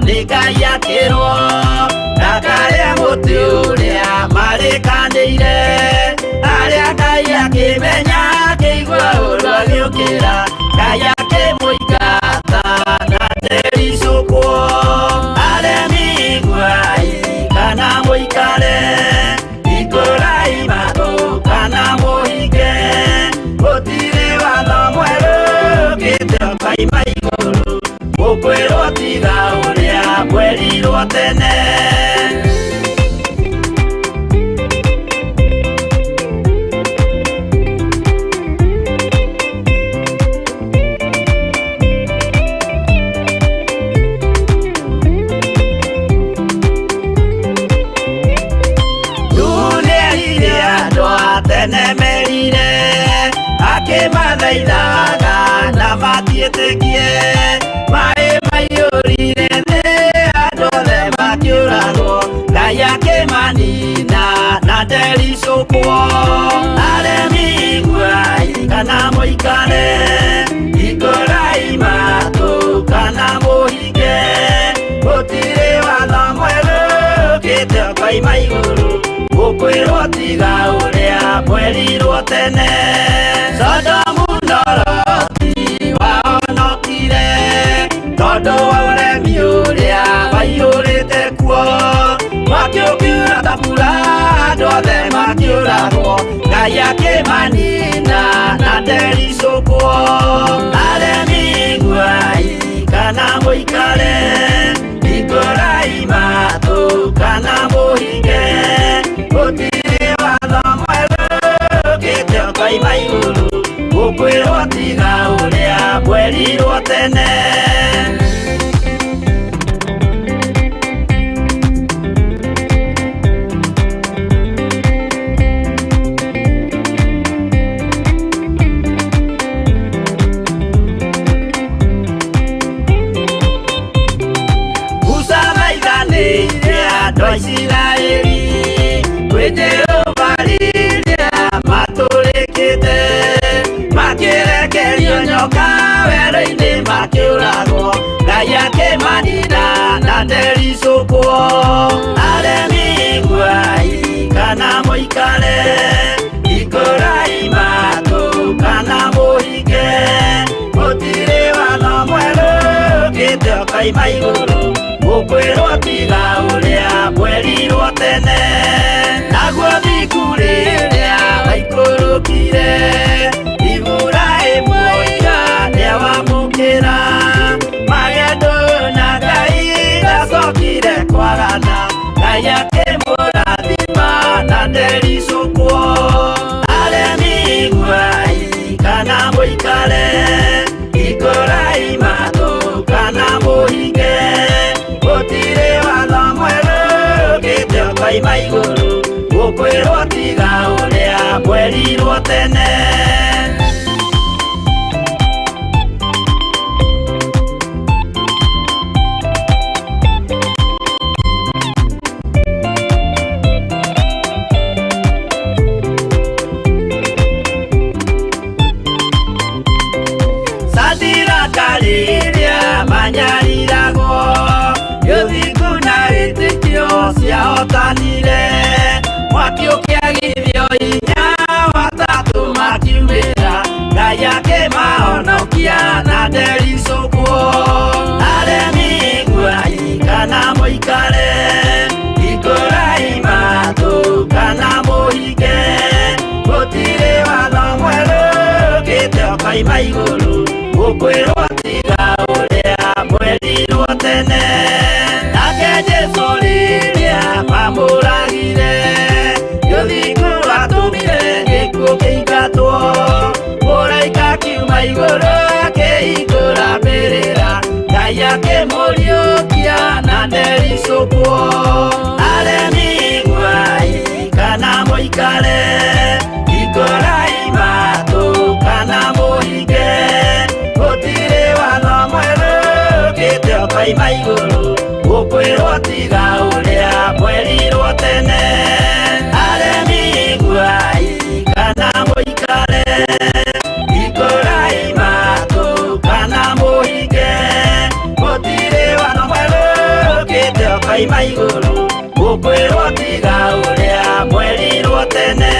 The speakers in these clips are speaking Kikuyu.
Nĩ Ngai akĩrwo ndakarĩe mũtĩ ũrĩa marĩkanĩire. Arĩa Ngai akĩmenya akĩigua ũru agĩũkĩra, Ngai akĩmũingata na ndericũkwo. Aremi iguai kana mũikare, hingũrai matũ kana mũhinge, gũtirĩ watho mwerũ ũkĩte ũkoima igũrũ, mũkwĩrwo tiga ũrĩa mwerirwo tene. Nuhu nĩerire andũ a tene merire, akĩmathaithaga na matiĩtĩkie. Maĩ maiyũrire thĩ, andũ othe makĩũragwo, Ngai akĩmanina na ndericũkwo. Aremi iguai kana mũikare, hingũrai matũ kana mũhinge, gũtirĩ watho mwerũ ũkĩte ũkoima igũrũ, mũkwĩrwo tiga ũrĩa mwerirwo tene. Sodomu na Loti wahonokire tondũ wa ũremi ũrĩa waiyũrĩte kuo. Mwaki ũkiura ta mbura, andũ othe makĩũragwo, Ngai akĩmanina na ndericũkwo. Aremi iguai kana mũikare, hingũrai matũ kana mũhinge, gũtirĩ watho mwerũ ũkĩte ũkoima igũrũ, mũkwĩrwo tiga ũrĩa mwerirwo tene. Musa thaithanĩire andũ a Isiraeli kwĩ Jehova rĩrĩa matũrĩkĩte, makĩrekerio nyoka werũ-inĩ makĩũragwo, Ngai akĩmanina na ndericũkwo. Aremi iguai kana mũikare, hingũrai matũ kana mũhinge, gũtirĩ watho mwerũ ũkĩte ũkoima igũrũ, mũkwĩrwo tiga ũrĩa mwerirwo tene. Naguo thingu rĩrĩa waikũrũkire, Iburahĩmu oiga nĩawamũkĩra, magendo na Ngai ndacokire kwagana, Ngai akĩmũrathima na ndericũkwo. Aremi iguai kana mũikare, hingũrai matũ kana mũhinge, gũtirĩ watho mwerũ ũkĩte ũkoima igũrũ, mũkwĩrwo tiga ũrĩa mwerirwo tene. Sadiraka rĩrĩa manyariragwo, gĩthingu na wĩtĩkio ciahotanire, mwaki ũkĩagithio hinya watatũ makiumĩra, Ngai akĩmahonokia na ndericũkwo. Aremi iguai kana mũikare, hingũrai matũ kana mũhinge, gũtirĩ watho mwerũ ũkĩte ũkoima igũrũ, mũkwĩrwo tiga ũrĩa mwerirwo tene. Nake Jesũ rĩrĩa mamũragire, gĩthingu atũmire gĩkuũ kĩingatwo, mũraika akiuma igũrũ akĩhingũra mbĩrĩra, Ngai akĩmũriũkia na ndericũkwo. Aremi iguai kana mũikare, hingũrai matũ kana mũhinge, gũtirĩ watho mwerũ ũkĩte ũkoima igũrũ, mũkwĩrwo tiga ũrĩa mwerirwo tene. Aremi iguai kana mũikare, hingũrai matũ kana mũhinge, gũtirĩ watho mwerũ Twaima igũrũ mũkwĩrwo tiga ũrĩa mwerirwo tene.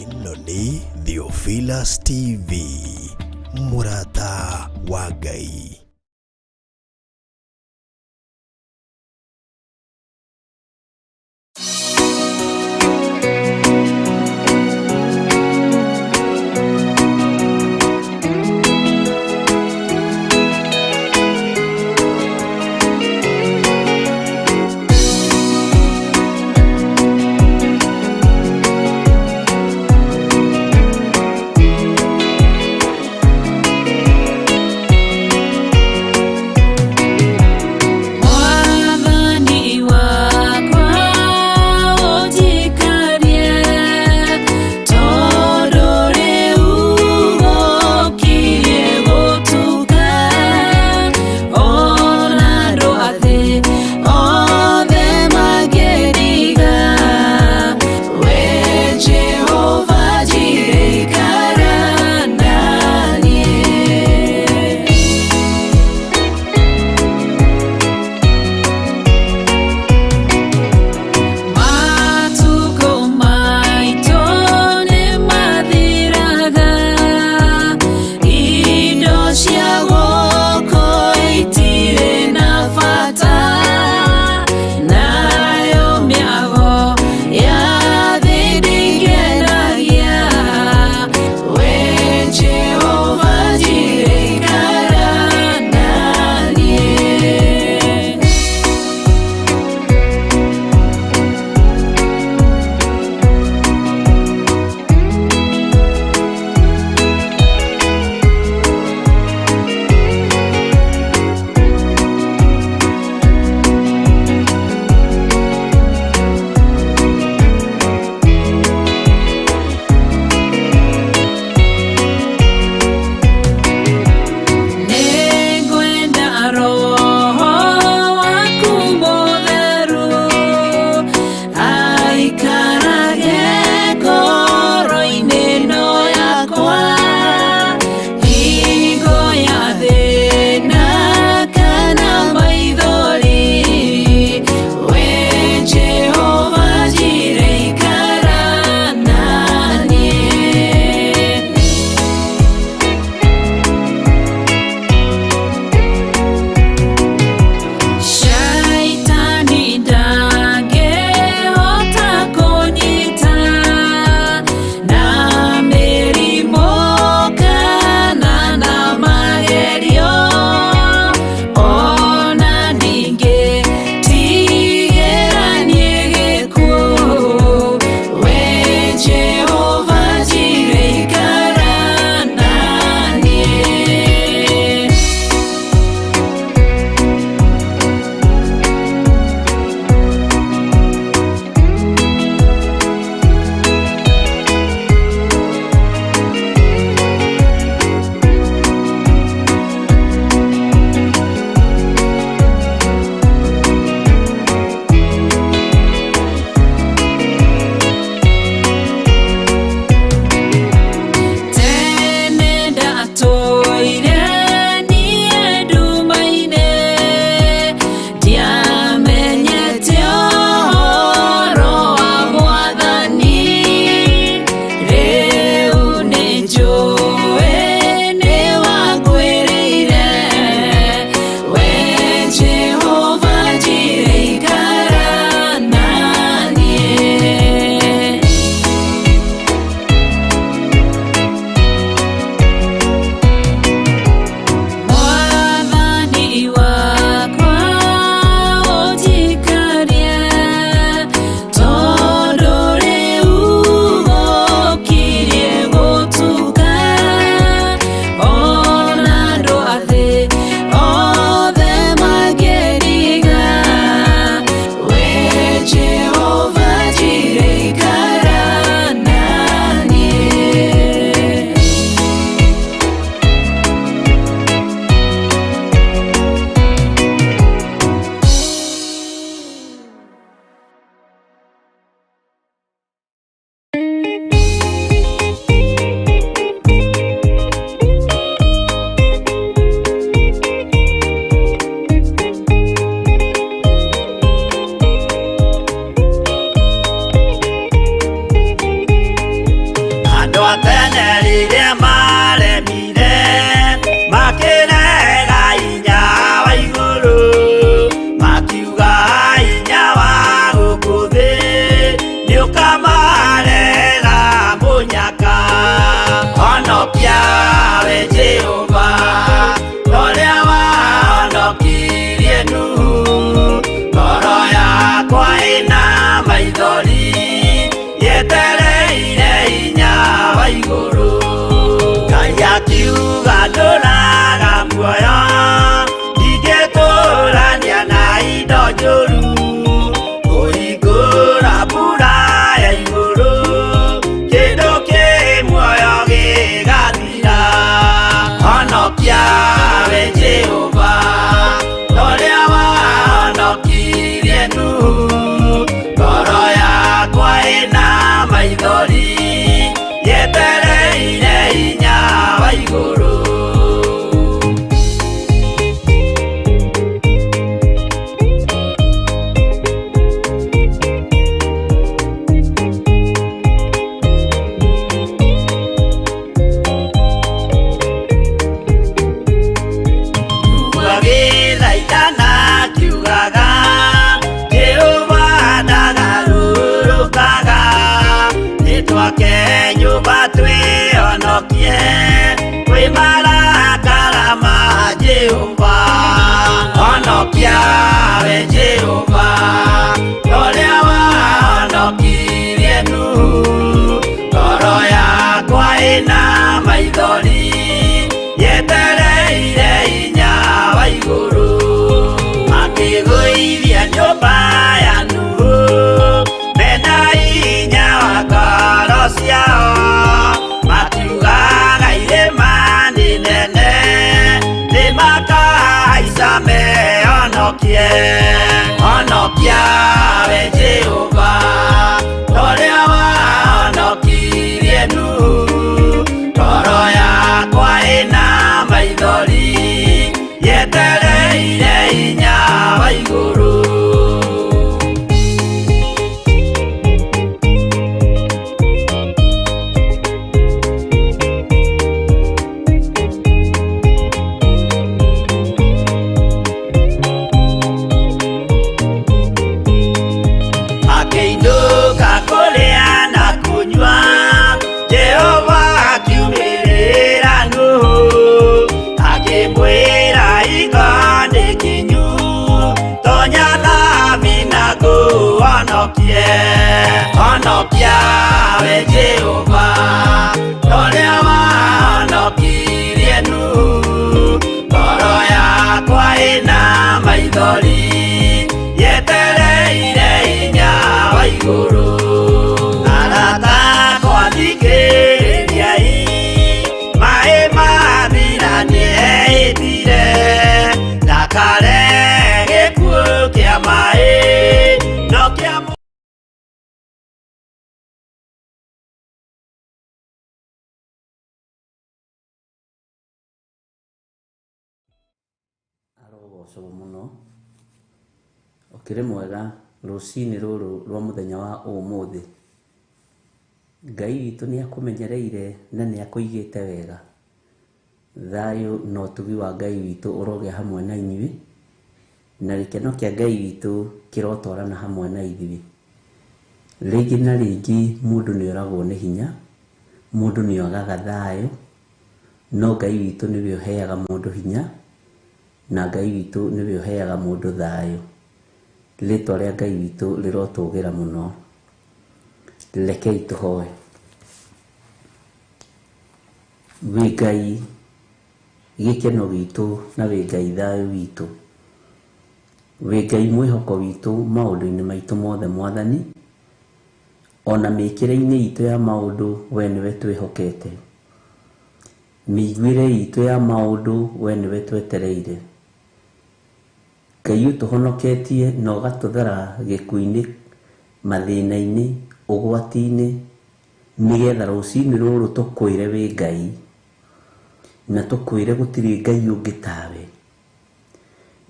Ĩno nĩ Theophilus TV, mũrata wa Ngai. wa igũrũ. Ngai akiuga ndũraga muoyo, ndingĩtũrania na indo njũru. Kũhingũra mbura ya igũrũ, kĩndũ kĩ muoyo gĩgathira. Honokia we Jehova, ũrĩa wahonokirie Nuhu. Ngoro yakwa ĩna maithori, yetereire hinya wa igũrũ. Agĩthaithana akiugaga, Jehova ndagarũrũkaga. Nĩtwake nyũmba twĩhonokie kwĩ marakara ma Jehova. Honokia we Jehova, ũrĩa wahonokirie Nuhu. Ngoro yakwa ĩna maithori, yetereire hinya wa igũrũ. Makĩgũithia nyũmba ya Nuhu, mena hinya wa ngoro ciao. Makiugaga irĩma nĩ nene, nĩmakahaica mehonokie. Honokia we Jehova, ũrĩa wahonokirie Nuhu. Ngoro yakwa ĩna maithori, yetereire hinya wa igũrũ. Akĩinũka kũrĩa na kũnyua, Jehova akiumĩrĩra Nuhu, akĩmwĩra hingo nĩ kinyu, tonya thabina ngũhonokie. Honokia we Jehova, ũrĩa wahonokirie Nuhu. Ngoro yakwa ĩna maithori, yetereire hinya wa igũrũ. Arata akwa thikĩrĩriai, maĩ mathira nĩehĩtire, ndakare gĩkuũ kĩa maĩ, no kĩa Arogocwo mũno. Ũkĩrĩ mwega rũcinĩ rũrũ rwa mũthenya wa ũmũthĩ. Ngai witũ nĩ akũmenyereire na nĩ akũigĩte wega. Thayũ na ũtugi wa Ngai witũ ũrogĩa hamwe na inyuĩ, na gĩkeno kĩa Ngai witũ kĩrotwarana hamwe na ithuĩ. Rĩngĩ na rĩngĩ mũndũ nĩ oragwo nĩ hinya, mũndũ nĩ agaga thayũ, no Ngai witũ nĩwe ũheaga mũndũ hinya, na Ngai witũ nĩwe ũheaga mũndũ thayũ. Rĩtwa rĩa Ngai witũ rĩrotũgĩra mũno. Rekei tũhoe. Wĩ Ngai gĩkeno gitũ na wĩ Ngai thayũ witũ. Wĩ Ngai mwĩhoko witũ maũndũ-inĩ maitũ mothe Mwathani, ona mĩkĩre-inĩ itũ ya maũndũ we nĩwe twĩhokete. Mĩiguĩre itũ ya maũndũ we nĩwe twetereire. Ngai ũtũhonoketie na ũgatũthara gĩkuũ-inĩ, mathĩna-inĩ, ũgwati-inĩ, nĩgetha rũcinĩ rũrũ tũkwĩre wĩ Ngai, na tũkwĩre gũtirĩ Ngai ũngĩ tawe,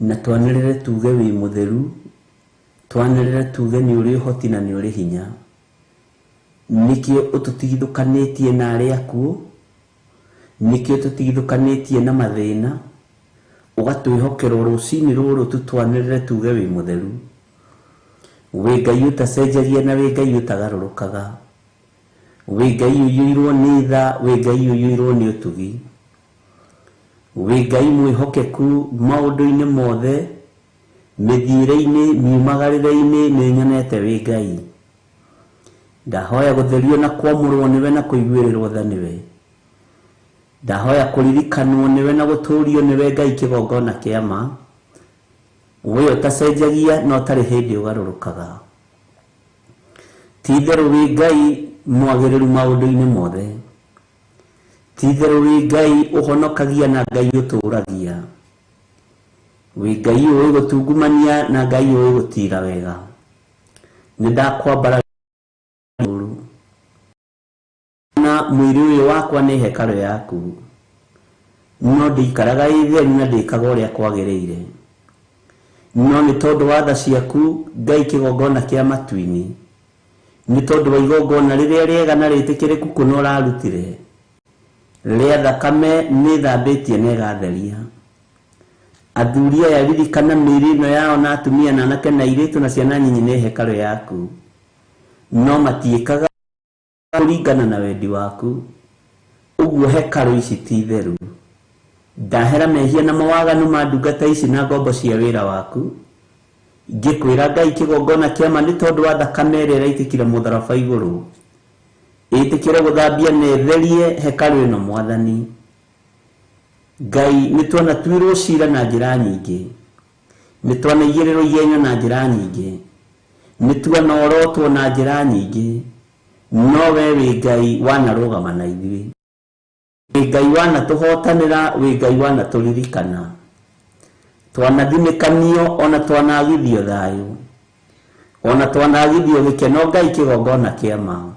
na twanĩrĩre tuge wĩ mũtheru, twanĩrĩre tuge nĩ ũrĩ ũhoti na nĩ ũrĩ hinya. Nĩkĩo ũtũtigithũkanĩtie na arĩa akuũ, nĩkĩo ũtũtigithũkanĩtie na mathĩna, ũgatwĩhokera rũcinĩ rũrũ tũtwanĩrĩre tuge wĩ mũtheru. Wĩ Ngai ũtacenjagia na wĩ Ngai ũtagarũrũkaga. Wĩ Ngai ũiyũirwo nĩ tha, wĩ Ngai ũiyũirwo nĩ ũtugi. Wĩ Ngai mwĩhokeku maũndũ-inĩ mothe, mĩthiĩre-inĩ, miumagarĩre-inĩ nĩ nyonete wĩ Ngai. Ndahoya gũtherio na kwamũrwo nĩwe na kũiguĩrĩrwo tha nĩwe. Ndahoya kũririkanwo nĩwe na gũtũũrio nĩwe Ngai kĩgongona kĩa ma. We ũtacenjagia na ũtarĩ hĩndĩ ũgarũrũkaga. Ti itherũ wĩ Ngai mwagĩrĩru maũndũ-inĩ mothe. Ti itherũ wĩ Ngai ũhonokagia na Ngai ũtũũragia. Wĩ Ngai ũĩ gũtungumania na Ngai ũĩ gũtiira wega. Nĩ ndakwambara na mwĩrĩ ũyũ wakwa nĩ hekarũ yaku. No ndĩikaraga ĩ theru na ndĩkaga ũrĩa kwagĩrĩire. No nĩ tondũ wa tha ciaku Ngai kĩgongona kĩa matu-inĩ. Nĩ tondũ wa igongona rĩrĩa rĩega na rĩtĩkĩrĩku kũna ũrarutire. Rĩa thakame nĩ thambĩtie na ĩgatheria. Athuri aya ririkana mĩĩrĩ ĩno yao na atumia na anake na airĩtu na ciana nyinyi nĩ hekarũ yaku. No matiĩkaga kũringana na wendi waku. Ũguo hekarũ ici ti theru. Ndahera mehia na mawaganu ma ndungata ici na ngombo cia wĩra waku. Ngĩkwĩra Ngai kĩgongona kĩa ma nĩ tondũ wa thakame ĩrĩa ĩraitĩkire mũtharaba igũrũ. Ĩtĩkĩre gũthambia na ĩtherie hekarũ ĩno Mwathani. Ngai nĩ twanatuĩrwo cira na njĩra nyingĩ. Nĩ twanaigĩrĩrwo igenyo na njĩra nyingĩ. Nĩ tuanorotwo na njĩra nyingĩ. No we wĩ Ngai wanarũgama na ithuĩ. Wĩ Ngai wanatũhotanĩra, wĩ Ngai wanatũririkana. Twanathinĩkanio ona twanagithio thayũ. Ona twanagithio gĩkeno Ngai kĩgongona kĩa ma.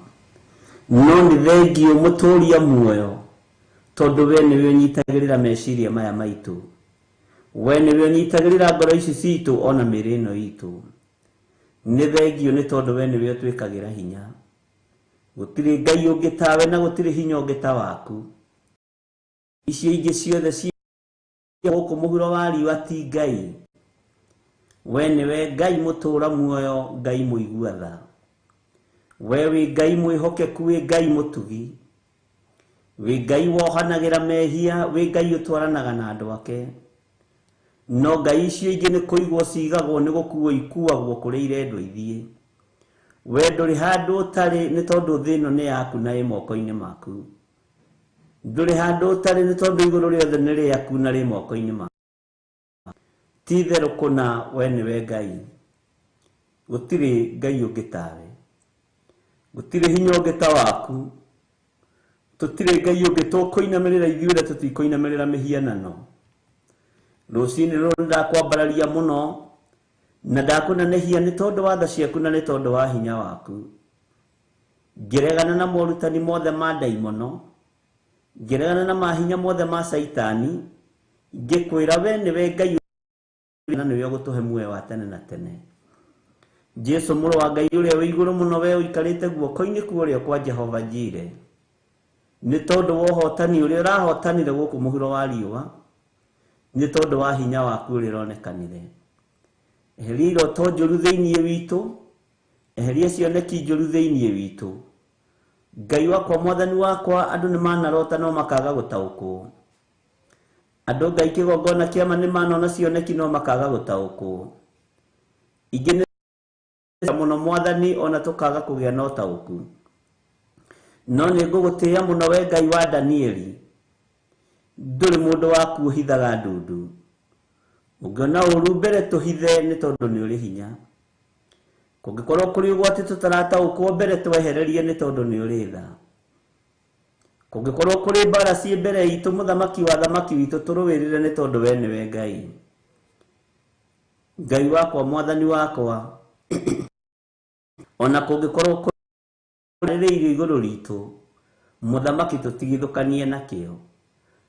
No nĩ thengiũ mũtũũria muoyo tondũ we nĩwe ũnyitagĩrĩra meciria maya maitũ. We nĩwe ũnyitagĩrĩra ngoro ici citũ ona mĩĩrĩ ĩno itũ. Nĩ thengiũ nĩ tondũ we nĩwe ũtwĩkagĩra hinya. Gũtirĩ Ngai ũngĩ tawe na gũtirĩ hinya ũngĩ ta waku. Icio ingĩ ciothe ci gũkũ mũhuro wa riũa ti Ngai. We nĩwe Ngai mũtũũra muoyo, Ngai mũigua tha. We wĩ Ngai mwĩhokeku, wĩ Ngai mũtugi. Wĩ Ngai wohanagĩra mehia, wĩ Ngai ũtwaranaga na andũ ake. No Ngai icio ingĩ nĩ kũigwo cigagwo nĩ gũkuo ikuagwo kũrĩa irendwo ithiĩ. We ndũrĩ handũ ũtarĩ nĩ tondũ thĩ ĩno nĩ yaku na ĩ moko-inĩ maku. Ndũrĩ handũ ũtarĩ nĩ tondũ igũrũ rĩothe nĩ rĩaku na rĩ moko-inĩ maku. Ti itherũ kũna we nĩwe Ngai. Gũtirĩ Ngai ũngĩ tawe. Gũtirĩ hinya ũngĩ ta waku. Tũtirĩ Ngai ũngĩ tũkũinamĩrĩra ithuĩ na tũtikũinamĩrĩra mĩhianano. Rũcinĩ rũrũ nĩndakwambararia mũno na ndakũnenehia nĩ tondũ wa tha ciaku na nĩ tondũ wa hinya waku. Ngĩregana na morutani mothe ma ndaimono, ngĩregana na mahinya mothe ma Caitani, ngĩkwĩra we nĩwe Ngai na nĩwe ũgũtũhe muoyo wa tene na tene. Jesu mũrũ wa Ngai ũrĩa wĩ igũrũ mũno we ũikarĩte guoko-inĩ kwa ũrĩo kwa Jehova Jire. Nĩ tondũ wa ũhotani ũrĩa ũrahotanire gũkũ mũhuro wa riũa, nĩ tondũ wa hinya waku ũrĩa ũronekanire. Eheria iroto njũru thĩinĩ witũ, eheria cioneki njũru thĩinĩ witũ. Ngai wakwa Mwathani wakwa andũ nĩ manarota no makaga gũtaũkwo. Andũ Ngai kĩgongona kĩa ma nĩ manona cioneki no makaga gũtaũkwo. Ingĩ nĩ mũno Mwathani ona tũkaga kũgĩa na ũtaũku. No nĩ ngũgũtĩĩa mũno we Ngai wa Danieli. Ndũrĩ mũndũ waku ũhithaga ndundu. Ũngĩona ũru mbere tũhithe nĩ tondũ nĩ ũrĩ hinya. Kũngĩkorwo kũrĩ ũgwati tũtarataũkwo mbere twehererie nĩ tondũ nĩ ũrĩ tha. Kũngĩkorwo kũrĩ mbara ciĩ mbere itũ mũthamaki wa thamaki witũ tũrũĩrĩre nĩ tondũ we nĩwe Ngai. Ngai wakwa Mwathani wakwa ona kũngĩkorwo kũrĩrĩirio igũrũ ritũ mũthamaki tũtigithũkanie nakĩo.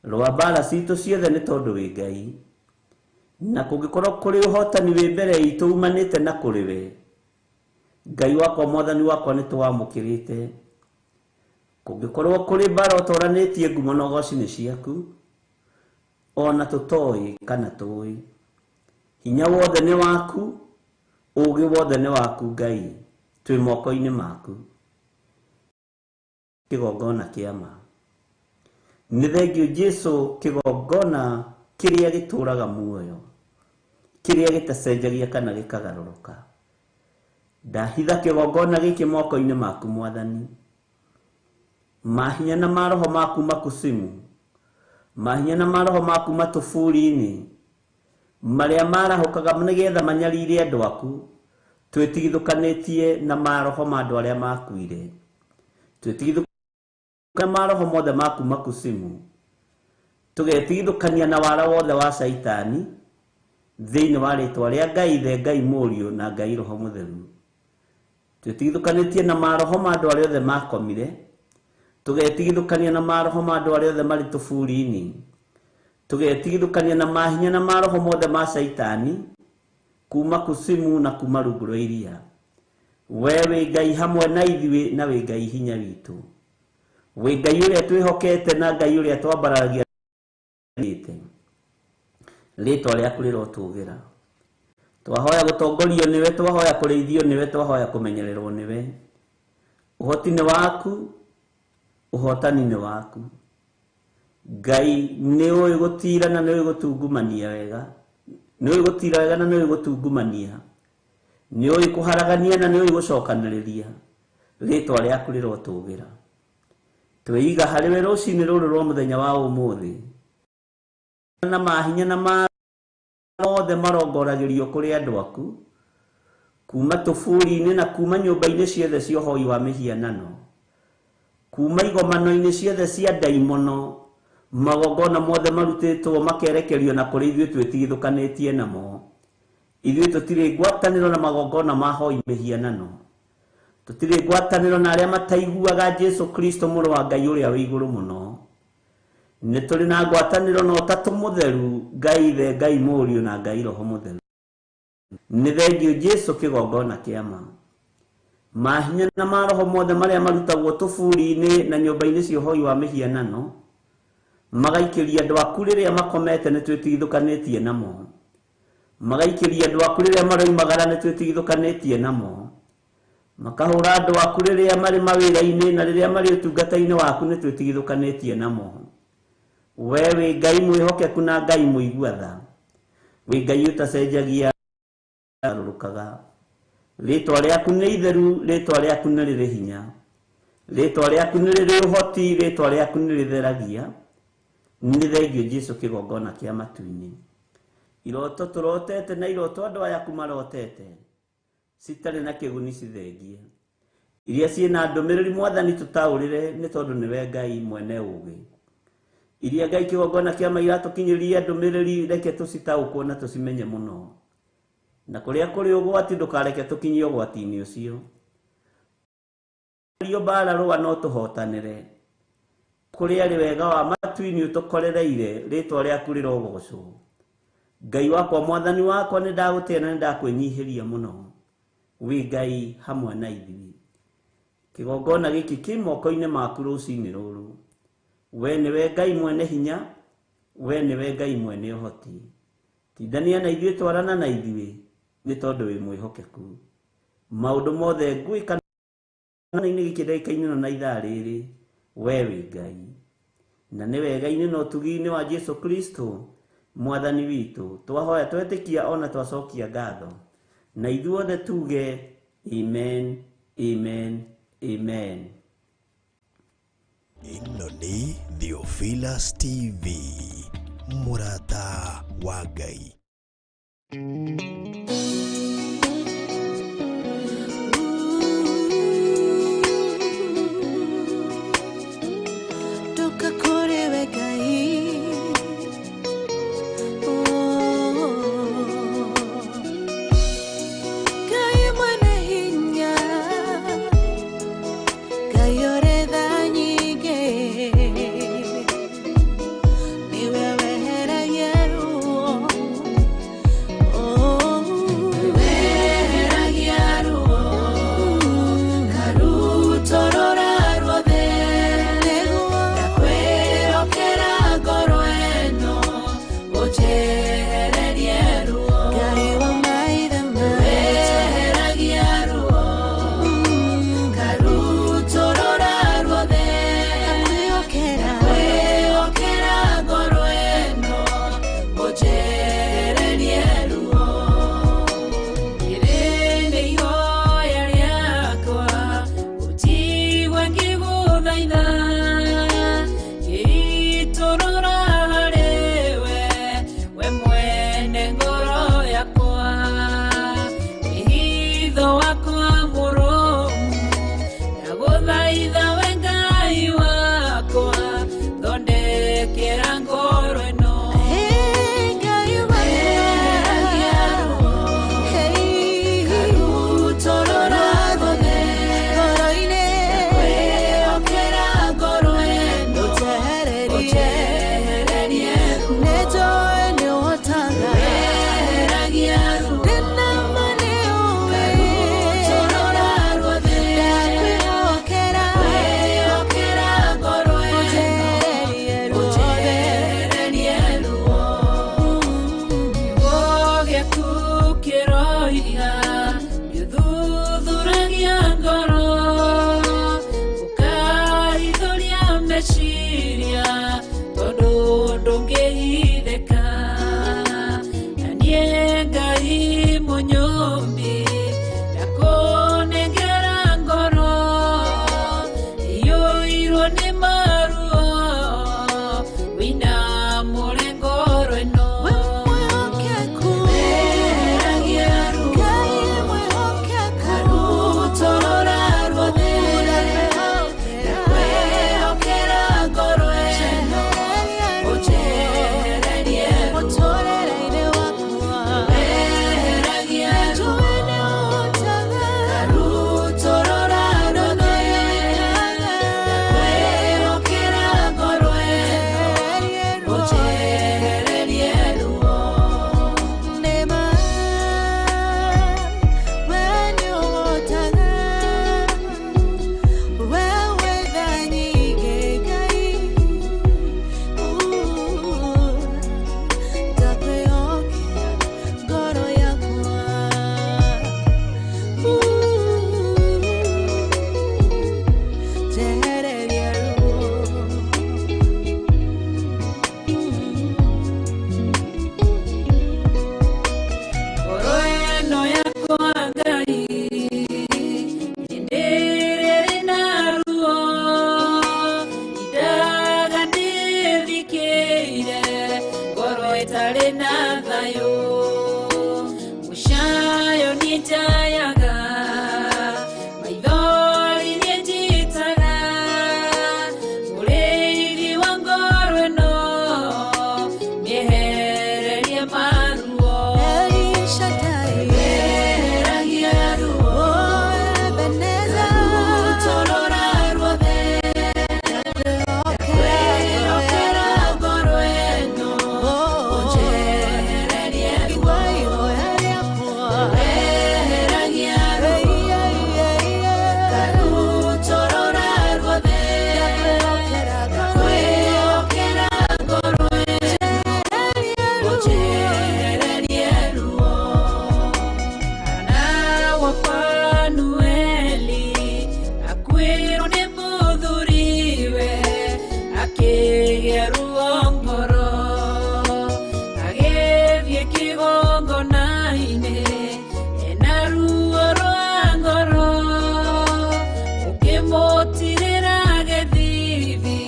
Rũa mbara citũ ciothe nĩ tondũ wĩ Ngai. Na kũngĩkorwo kũrĩ ũhotani wĩ mbere itũ umanĩte na kũrĩ we. Ngai wakwa Mwathani wakwa nĩ tũwamũkĩrĩte. Kũngĩkorwo kũrĩ mbara ũtoranĩtie ngumo na ũgoci nĩ ciaku, ona tũtoĩ kana tũĩ. Hinya wothe nĩ waku, ũũgĩ wothe nĩ waku Ngai, twĩ moko-inĩ maku. Kĩgongona kĩa ma. Nĩ thengiũ Jesu kĩgongona kĩrĩa gĩtũũraga muoyo, kĩrĩa gĩtacenjagia kana gĩkagarũrũka. Ndahitha kĩgongona gĩkĩ moko-inĩ maku Mwathani. Mahinya na maroho maku makusimu, mahinya na maroho maku matũburi-inĩ, marĩa marahũkaga nĩgetha manyarire andũ aku, twĩtigithũkanĩtie na maroho ma andũ arĩa makuire. Twĩtigithũkania maroho mothe maku makusimu, tũgetigithũkania na wara wothe wa Caitani, thĩinĩ wa rĩtwa rĩa Ngai Ithe, Ngai Mũriũ na Ngai Roho Mũtheru. Twĩtigithũkanĩtie na maroho ma andũ arĩa othe makomire, tũgetigithũkania na maroho ma andũ arĩa othe marĩ tũburi-inĩ, tũgetigithũkania na mahinya na maroho mothe ma Caitani, kuma kusimu na kuma rungu rwa iria. We wĩ Ngai hamwe na ithuĩ na wĩ Ngai hinya witũ. Wĩ Ngai ũrĩa twĩhokete na Ngai ũrĩa twambararagia. Rĩtwa rĩaku rĩrotũgĩra. Twahoya gũtongorio nĩwe, twahoya kũrĩithio nĩwe, twahoya kũmenyererwo nĩwe. Ũhoti nĩ waku, ũhotani nĩ waku. Ngai nĩ ũĩ gũtira na nĩ ũĩ gũtungumania wega. Nĩ ũĩ gũtira wega na nĩ ũĩ gũtungumania. Nĩ ũĩ kũharagania na nĩ ũĩ gũcokanĩrĩria. Rĩtwa rĩaku rĩrotũgĩra. Twĩiga harĩ we rũcinĩ rũrũ rwa mũthenya wa ũmũthĩ. Na mahinya na mothe marongoragĩrio kũrĩ andũ aku, kuma tũburi-inĩ na kuma nyũmba-inĩ ciothe cia ũhoi wa mĩhianano, kuma igomano-inĩ ciothe cia ndaimono, magongona mothe marutĩtwo makerekerio na kũrĩ ithuĩ twĩtigithũkanĩtie namo. Ithuĩ tũtirĩ ngwatanĩro na magongona ma hoi mĩhianano, tũtirĩ ngwatanĩro na arĩa mataiguaga Jesu Kristo mũrũ wa Ngai ũrĩa wĩ igũrũ mũno. Nĩ tũrĩ na ngwatanĩro na Ũtatũ Mũtheru, Ngai Ithe, Ngai Mũriũ na Ngai Roho Mũtheru. Nĩ thengio Jesu kĩgongona kĩa ma. Mahinya na maroho mothe marĩa marutagwo tũburi-inĩ na nyũmba-inĩ cia ũhoi wa mĩhianano, magaikĩria andũ aku rĩrĩa makomete nĩ twĩtigithũkanĩtie namo. Magaikĩria andũ aku rĩrĩa maroimagara nĩ twĩtigithũkanĩtie namo. Makahũra andũ aku rĩrĩa marĩ mawĩra-inĩ na rĩrĩa marĩ ũtungata-inĩ waku nĩ twĩtigithũkanĩtie namo. We wĩ Ngai mwĩhokeku na Ngai mũigua tha. Wĩ Ngai ũtacenjagia garũrũkaga. Rĩtwa rĩaku nĩ itheru, rĩtwa rĩaku nĩ rĩrĩ hinya. Rĩtwa rĩaku nĩ rĩrĩ ũhoti, rĩtwa rĩaku nĩ rĩtheragia. Nĩ thengio Jesu kĩgongona kĩa matu-inĩ. Iroto tũrotete na iroto andũ aya aku marotete, citarĩ na kĩguni cithengie. Iria ciĩna ndũmĩrĩri Mwathani tũtaũrĩre nĩ tondũ nĩwe Ngai mwene ũũgĩ. Iria Ngai kĩgongona kĩa ma iratũkinyĩria ndũmĩrĩri reke tũcitaũkwo na tũcimenye mũno. Na kũrĩa kũrĩ ũgwati ndũkareke tũkinyie ũgwati-inĩ ũcio. Rio mbara rũa no tũhotanĩre. Kũrĩa arĩ wega wa matu-inĩ ũtũkorereire, rĩtwa rĩaku rĩrogocwo. Ngai wakwa Mwathani wakwa nĩ ndagũtĩa na nĩ ndakwĩnyihĩria mũno. Wĩ Ngai hamwe na ithuĩ. Kĩgongona gĩkĩ kĩ moko-inĩ maku rũcinĩ rũrũ. We nĩwe Ngai mwene hinya, we nĩwe Ngai mwene ũhoti. Tindania na ithuĩ, twarana na ithuĩ, nĩ tondũ wĩ mwĩhokeku. Maũndũ mothe ngwĩka na-inĩ gĩkĩ ndagĩka-inĩ ĩno na ithaa rĩrĩ, we wĩ Ngai. Na nĩ wega-inĩ na ũtugi-inĩ wa Jesu Kristo Mwathani witũ, twahoya twetĩkia ona twacokia ngatho. Na ithuothe tuge amen, amen, amen. Ĩno nĩ Theophilus TV, mũrata wa Ngai. Toka kũrĩ we Ngai. Oh. Ngai mwene hinya, Ngai ũrĩ tha nyingĩ, nĩwe weheragia ruo. Oh. Meciria tondũ ndũngĩhithĩka na niĩ Ngai mũnyũmbi ndakũnengera ngoro iyũirwo nĩ maruo wĩna mũrengoro ĩno. We mwĩhokeku, Weheragia ruo Ngai mwĩhokeku, Karutorora ruothe ndakwĩhokera ngoro ĩno ũnjehererie ruo. Mũtũrĩre-inĩ wakwa, Weheragia ruo njũĩ nĩ ũhotaga, Karutorora ruothe ndakwĩhokera ngoro ĩno ũnjehererie ruo. Nĩma, we nĩ ũhotaga, we wĩ tha nyingĩ Ngai, ndakwĩhokera ngoro yakwa, njehereria ruo. Ngoro ĩno yakwa Ngai hĩndĩ ĩrĩa ĩrĩ na ruo indaga ndĩthikĩire ngoro ĩtarĩ na thayũ mũcayo niĩ njayaga maithori niĩ njitaga mũrĩithi wa ngoro ĩno mĩehererie maruo. El Shaddai, Weheragia ruo oh Ebenezer, Karutorora ruothe ndakwĩhokera ngoro ĩno ũnjehererie ruo. Weheragia ruo Karutorora ruothe ndakwĩhokera ngoro ĩno ũnjehererie ruo. Hana wa Fanueli akuĩrwo nĩ mũthuriwe akĩgĩa ruo ngoro agĩthiĩ kĩgongona-inĩ ena ruo rwa ngoro ũkĩmũtirĩra gĩthithi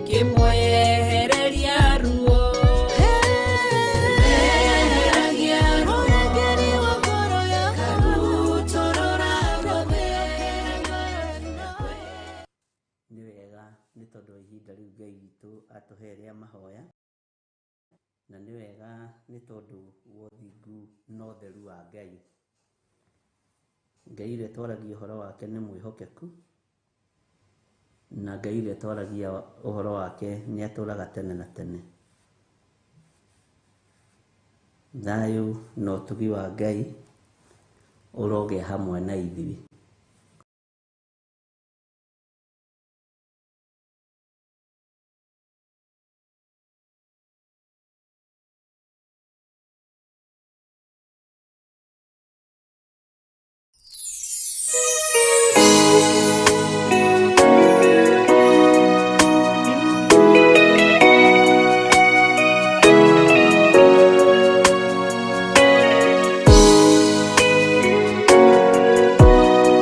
kĩmwehereria ruo. Weheragia ruo Karutorora ruothe. Nĩ wega nĩ tondũ wa ihinda rĩu Ngai witũ atũhe rĩa mahoya, na nĩ wega nĩ tondũ wa ũthingu na ũtheru wa Ngai. Ngai ũrĩa twaragia ũhoro wake nĩ mwĩhokeku, na Ngai ũrĩa twaragia ũhoro wake nĩ atũraga tene na tene. Thayũ na ũtugi wa Ngai ũrogĩa hamwe na ithuĩ. Thank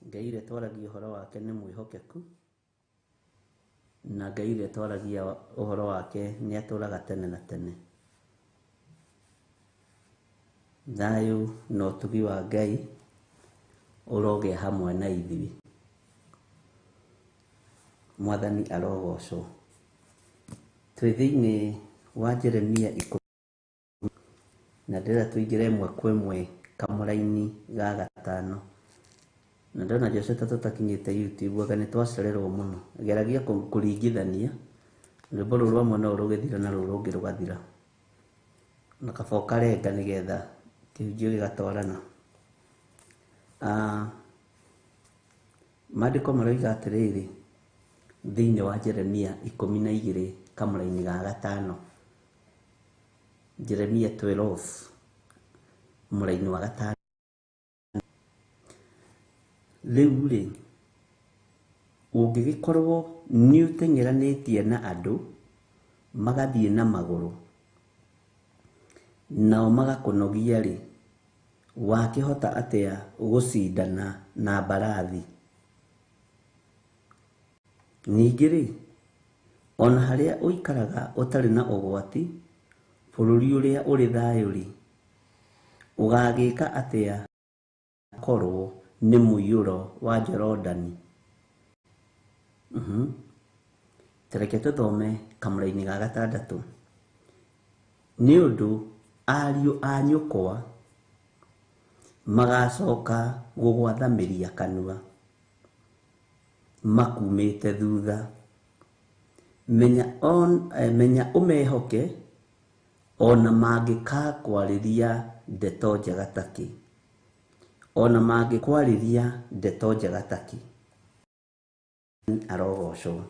Ngai ũrĩa twaragia ũhoro wake nĩ mwĩhokeku, na Ngai ũrĩa twaragia ũhoro wake nĩ atũũraga tene na tene. Thayũ na ũtugi wa Ngai ũrogĩa hamwe na ithuĩ. Mwathani arogocwo. Twĩ thĩinĩ wa Jeremia 10 na ndĩrenda tũingĩre ĩmwe kwa ĩmwe kamũraini ga gatano. Na ndona Joshua ta tũtakinyĩte YouTube anga nĩ twacererwo mũno. Geragia kũringithania rwĩmbo rũrũ rwa mwena ũyũ rũgĩthira na rũrũ rũngĩ rũgathira. Na kaba ũkarenga nĩgetha kĩhunjio gĩgatwarana. Maandĩko maroiga atĩrĩrĩ thĩinĩ wa Jeremia 12 kamũraini ga gatano. Jeremia 12 mũraini wa gatano. Rĩu rĩ, ũngĩgĩkorwo nĩ ũteng'eranĩtie na andũ magathiĩ na magũrũ nao magakũnogia rĩ, wakĩhota atĩa gũcindana na mbarathi? Ningĩ rĩ, ona harĩa ũikaraga ũtarĩ na ũgwati, bũrũri ũrĩa ũrĩ thayũ rĩ, ũgagĩka atĩa korwo nĩ mũiyũro wa Jorodani? Tareke tũthome kamũraini ga gatandatũ. Nĩ ũndũ ariũ a nyũkwa magacoka gũgwathamĩria kanua makumĩte thutha. Menya ũmehoke ona mangĩkakwarĩria ndeto njega takĩ. Ona mangĩkwarĩria ndeto njega takĩ. Arogocwo.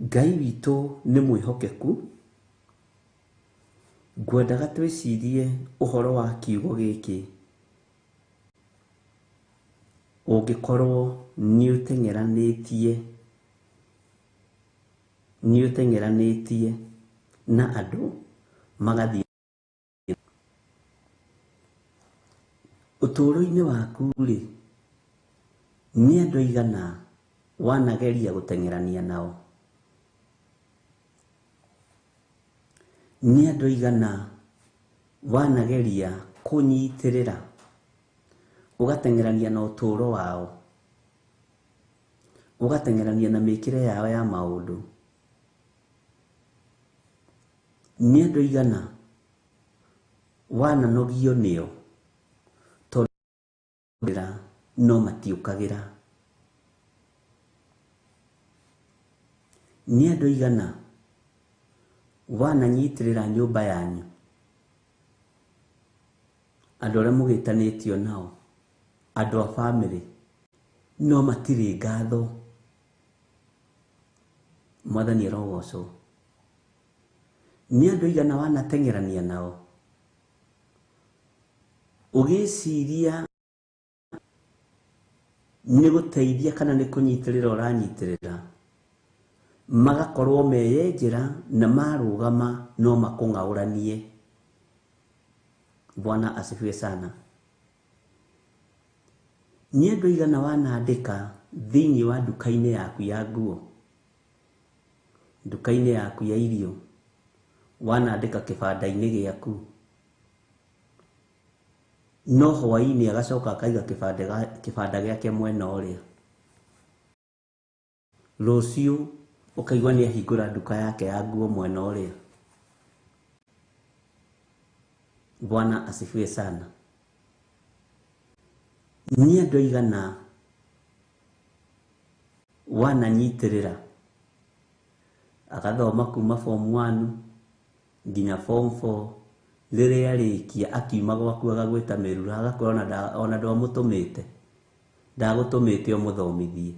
Ngai witũ nĩ mwĩhokeku. Ngwendaga twĩcirie ũhoro wa kiugo gĩkĩ. Ũngĩkorwo nĩ ũteng'eranĩtie na andũ magathiĩ ũtũũro-inĩ waku rĩ, nĩ andũ aigana wanageria gũteng'erania nao? Nĩ andũ aigana wanageria kũnyitĩrĩra ũgateng'erania na ũtũũro wao, ũgateng'erania na mĩkĩre yao ya maũndũ? Nĩ andũ aigana wananogio nĩo tondũ no matiũkagĩra? Nĩ andũ aigana wananyitĩrĩra nyũmba yanyu, andũ arĩa mũgĩtanĩtio nao, andũ a bamĩrĩ, no matirĩ ngatho? Mwathani arogocwo. Nĩ andũ aigana wanateng'erania nao ũgĩciria nĩ gũteithia kana nĩ kũnyitĩrĩra ũranyitĩrĩra, magakorwo meyenjera na marũgama no makũng'aũranie. Bwana asifiwe sana. Nĩ andũ aigana wanandĩka thĩinĩ wa nduka-inĩ yaku ya nguo, nduka-inĩ yaku ya irio, wanandĩka kĩbanda-inĩ gĩaku, no hwaĩ-inĩ agacoka akaiga kĩbanda gĩake mwena ũrĩa. Rũciũ ũkaigua nĩ ahingũra nduka yake ya nguo mwena ũrĩa. Bwana asifiwe sana. Nĩ andũ aigana wananyitĩrĩra agathoma kuma form 1 nginya form 4, rĩrĩa arĩkia akiuma gwaku agagwĩta mĩrura, agakwĩra ona ndwamũtũmĩte, ndagũtũmĩte ũmũthomithie.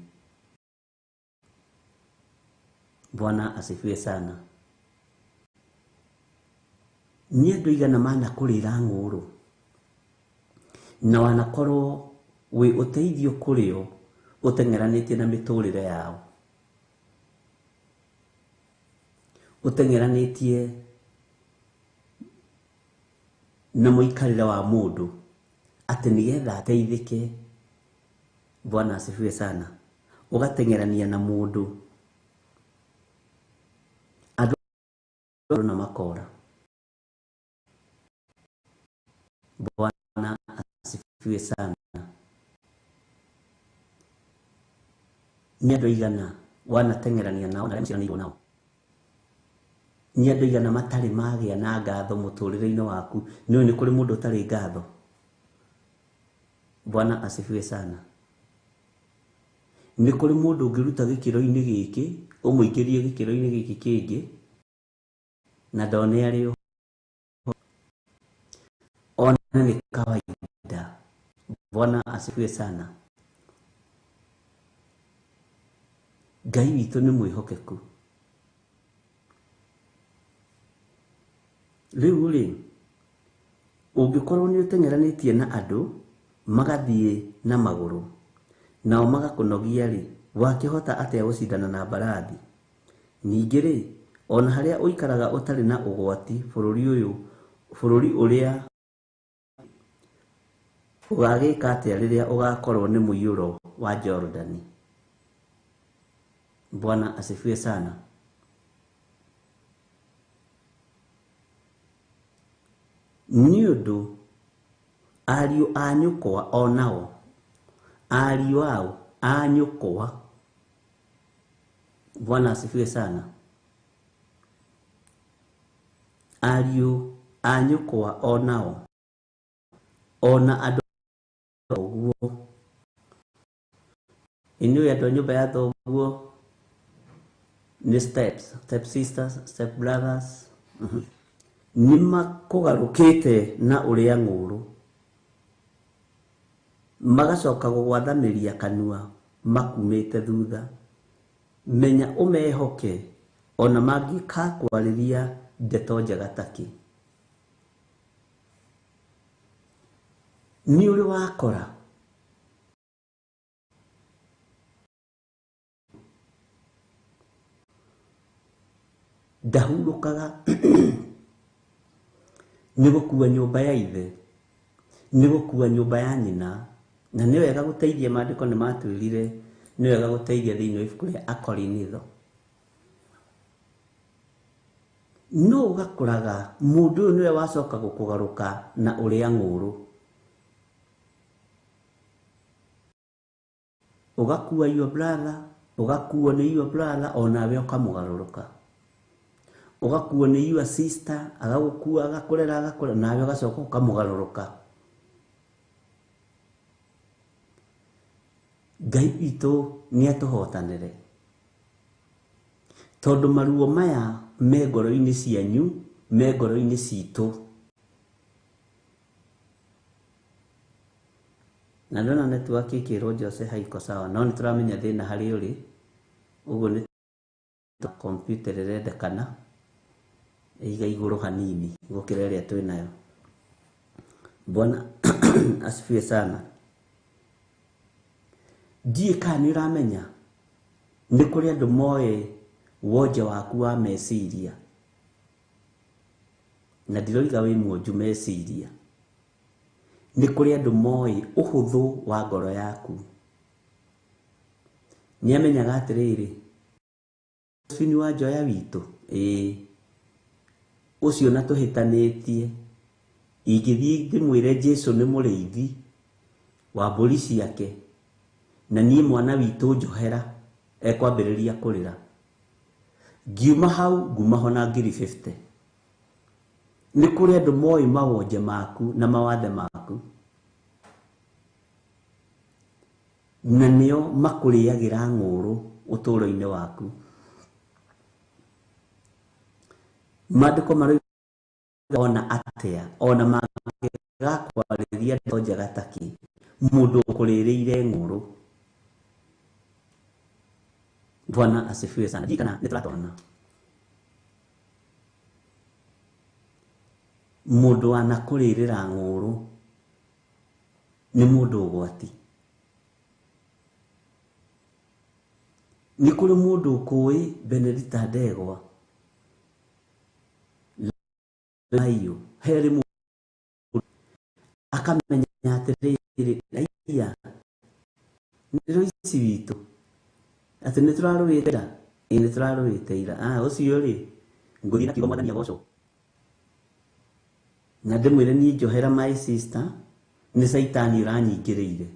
Bwana asifiwe sana. Nĩ andũ aigana manakũrĩra ng'ũrũ na wanakorwo wĩ ũteithio kũrĩ o ũteng'eranĩtie na mĩtũrĩre yao, ũteng'eranĩtie Na mũikarĩre wa mũndũ atĩ nĩgetha ateithĩke. Bwana asifiwe sana. Ũgateng'erania na mũndũ, andũ na makora. Bwana asifiwe sana. Nĩ andũ aigana wanateng'erania nao na arĩa mũciaranĩirwo nao? Nĩ andũ aigana matarĩ magĩa na ngatho mũtũrĩre-inĩ waku? Nĩũĩ nĩ kũrĩ mũndũ ũtarĩ ngatho? Bwana asifiwe sana. Nĩ kũrĩ mũndũ ũngĩruta gĩkĩro-inĩ gĩkĩ ũmũingĩrie gĩkĩro-inĩ gĩkĩ kĩngĩ na ndone arĩ ho, one nĩ kawaida. Bwana asifiwe sana. Ngai witũ nĩ mwĩhokeku. Rĩu rĩ, ũngĩkorwo nĩ ũteng'eranĩtie na andũ magathiĩ na magũrũ nao magakũnogia rĩ, wakĩhota atĩa gũcindana na mbarathi? Ningĩ rĩ, ona harĩa ũikaraga ũtarĩ na ũgwati bũrũri ũyũ, bũrũri ũrĩa ũgagĩka atĩa rĩrĩa ũgakorwo nĩ mũiyũro wa Jorodani? Bwana asifiwe sana. Nĩ ũndũ ariũ a nyũkwa o nao, ariũ ao a nyũkwa. Bwana asifiwe sana. Ariũ a nyũkwa o nao, ona andũ thoguo, inyuĩ andũ a nyũmba ya thoguo nĩ steps, step sisters, step brothers, nĩ makũgarũkĩte na ũrĩa ng'ũrũ, magacoka gũgwathamĩria kanua makumĩte thutha. Menya ũmehoke ona mangĩkakwarĩria ndeto njega takĩ. Nĩ ũrĩ wakora ndahurũkaga nĩ gũkua nyũmba ya ithe, nĩ gũkua nyũmba ya nyina. Na nĩ wega gũteithia, maandĩko nĩ matwĩrire nĩ wega gũteithia thĩinĩ wa ibuku rĩa Akorinitho. No ũgakoraga mũndũ ũyũ nĩwe wacoka gũkũgarũka na ũrĩa ng'ũrũ, ũgakua your brother, ũgakuo nĩ your brother, onawe ũkamũgarũrũka. Ũgakuo nĩ your sister, agagũkua, agakũrera, agakũrera, nawe ũgacoka ũkamũgarũrũka. Ngai witũ nĩ atũhotanĩre, tondũ maruo maya me ngoro-inĩ cianyu, me ngoro-inĩ citũ. Na ndona network ĩkĩrwo Jose haiko sawa, no nĩ tũramenya thĩna harĩa ũrĩ. Ũguo nĩ computer ĩrendekana ĩiga igũrũ hanini gũkĩra ĩrĩa twĩnayo. Bwana asifiwe sana. Ndiũĩ kana nĩ ũramenya nĩ kũrĩ andũ moĩ wonje waku wa meciria, na ndiroiga wĩ mwonju meciria. Nĩ kũrĩ andũ moĩ ũhũthũ wa ngoro yaku. Nĩ amenyaga atĩrĩrĩ, Josephine wa Njoya witũ, ĩĩ ũcio na tũhĩtanĩtie, ingĩthiĩ ndĩmwĩre Jesu nĩ mũrĩithi wa mbũri ciake, na niĩ mwana witũ njohera, ekwambĩrĩria kũrĩra. Ngiuma hau nguma ho na ngiri 50. Nĩ kũrĩ andũ moĩ mawonje maku na mawathe maku, na nĩo makũrĩagĩra ng'ũrũ ũtũũro-inĩ waku. Maandĩko maroiga ona atĩa, ona mangĩgakwarĩria ndeto njega takĩ, mũndũ ũkũrĩrĩire ng'ũrũ. Bwana asifiwe sana. Ndiũĩ kana nĩ tũratwarana. Mũndũ wanakũrĩrĩra ng'ũrũ nĩ mũndũ ũgwati. Nĩ kũrĩ mũndũ ũkũĩ Benedicta Ndegwa Laiyũ, he rĩmwe Akamenya atĩrĩrĩ, aiya nĩ rũici witũ, atĩ nĩ tũrarũĩte ira, ĩĩ nĩ tũrarũĩte ira. Ah, ũcio rĩ, ngũthiĩ na kiugo Mwathani agocwo. Na ndĩmwĩre niĩ njohera my sister, nĩ caitani ũranyingĩrĩire.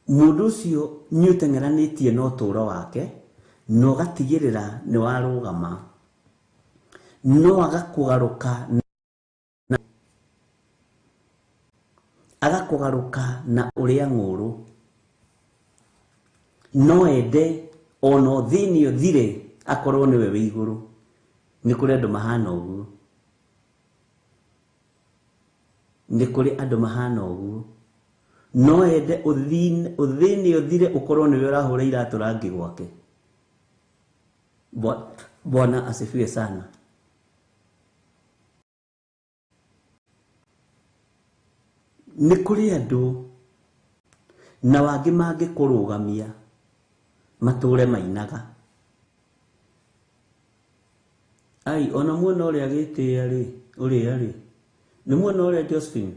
Mũndũ ũcio nĩ ũteng'eranĩtie na ũtũũro wake na ũgatigĩrĩra nĩ warũgama, no agakũgarũka na agakũgarũka na ũrĩa ng'ũrũ. No ende ona ũthĩni ũthire akorwo nĩwe wĩ igũrũ. Nĩ kũrĩ andũ mahana ũguo, nĩ kũrĩ andũ mahana ũguo. No ende ũthĩni ũthire ũkorwo nĩwe ũrahũra iratũ rangi gwake. Bwana asifiwe sana. Nĩ kũrĩ andũ na wangĩ mangĩkũrũgamia matũre mainaga. Ai, ona muona ũrĩa gĩtĩa rĩ, ũrĩa rĩ, nĩ muona ũrĩa Josephine.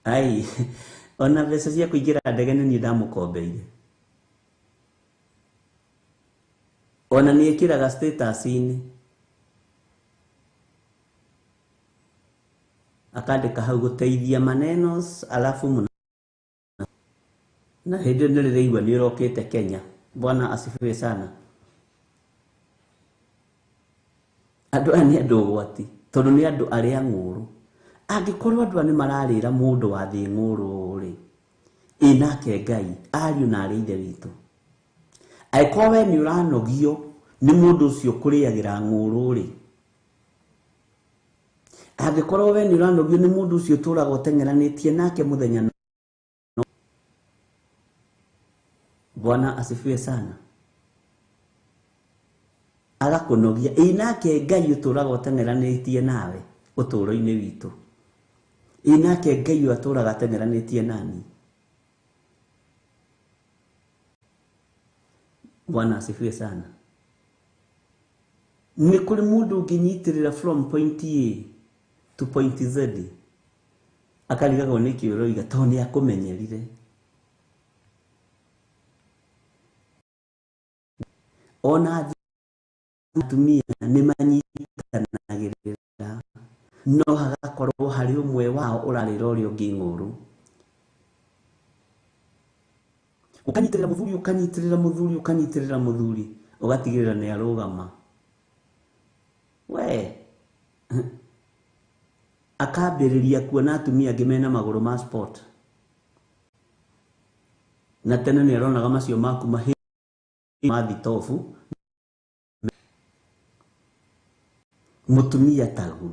Ai, ona mbeca cia kũingĩra ndege nĩ niĩ ndamũkombeire. Ona nĩ ĩkĩraga status-inĩ. Akandĩka hau gũteithia manenos alafu mna. Na hĩndĩ ĩyo nĩ rĩraigua nĩ ũrokĩte Kenya. Bwana asifiwe sana. Andũ aya nĩ andũ ũgwati, tondũ nĩ andũ arĩa ng'ũrũ. Angĩkorwo andũ aya nĩ mararĩra mũndũ wa thĩ ng'ũrũ rĩ, ĩ nake Ngai, ariũ na arĩ ithe witũ. Angĩkorwo we nĩ ũranogio nĩ mũndũ ũcio kũrĩagĩra ng'ũrũ rĩ, angĩkorwo we nĩ ũranogio nĩ mũndũ ũcio ũtũraga ũteng'eranĩtie nake mũthenya na Bwana asifiwe sana. Agakũnogia, ĩ nake Ngai ũtũraga ũteng'eranĩtie nawe ũtũũro-inĩ witũ. Ĩ nake Ngai ũyũ atũraga ateng'eranĩtie nani. Bwana asifiwe sana. Nĩ kũrĩ mũndũ ũngĩnyitĩrĩra from point A to point Z akarigagwo nĩkĩ ũroiga tondũ nĩ akũmenyerire. Ona atumia nĩ manyitanagĩrĩra, no hagakorwo harĩ ũmwe wao ũrarĩra ũrĩa ũngĩ ng'ũrũ. Ũkanyitĩrĩra mũthuri, ũkanyitĩrĩra mũthuri, ũkanyitĩrĩra mũthuri, ũgatigĩrĩra nĩ arũgama. We akambĩrĩria kuona atumia angĩ mena magũrũ ma sport. Na tene nĩ aronaga macio maku mahĩ ma thitobu. Mũtumia taguo.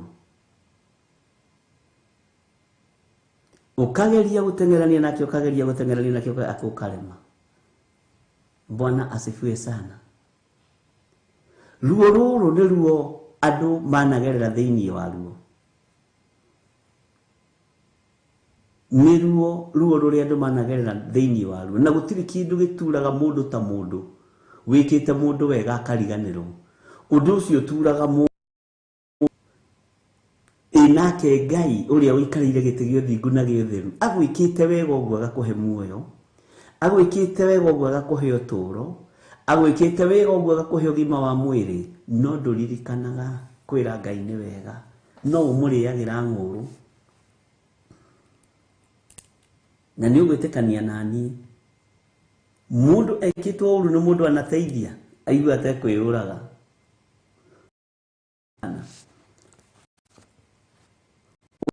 Ũkageria gũteng'erania nake, ũkageria gũteng'erania nake, ũkarema. Bwana asifiwe sana. Ruo rũrũ nĩ ruo andũ managerera thĩinĩ wa ruo. Nĩ ruo, ruo rũrĩa andũ managerera thĩinĩ wa ruo. Na gũtirĩ kĩndũ gĩturaga mũndũ ta mũndũ wĩkĩte mũndũ wega akariganĩrwo. Ũndũ ũcio ũturaga mũndũ. Ĩ nake Ngai ũrĩa ũikarĩire gĩtĩ gĩa ũthingu na gĩa ũtheru agwĩkĩte wega ũguo agakũhe muoyo, agwĩkĩte wega ũguo agakũhe ũtũũro, agwĩkĩte wega ũguo agakũhe ũgima wa mwĩrĩ, no ndũririkanaga kwĩra Ngai nĩ wega, no ũmũrĩagĩra ng'ũrũ. Na nĩ ũgwĩtĩkania naniĩ, mũndũ ekĩtwo ũru nĩ mũndũ anateithia, aigua atekwĩyũraga.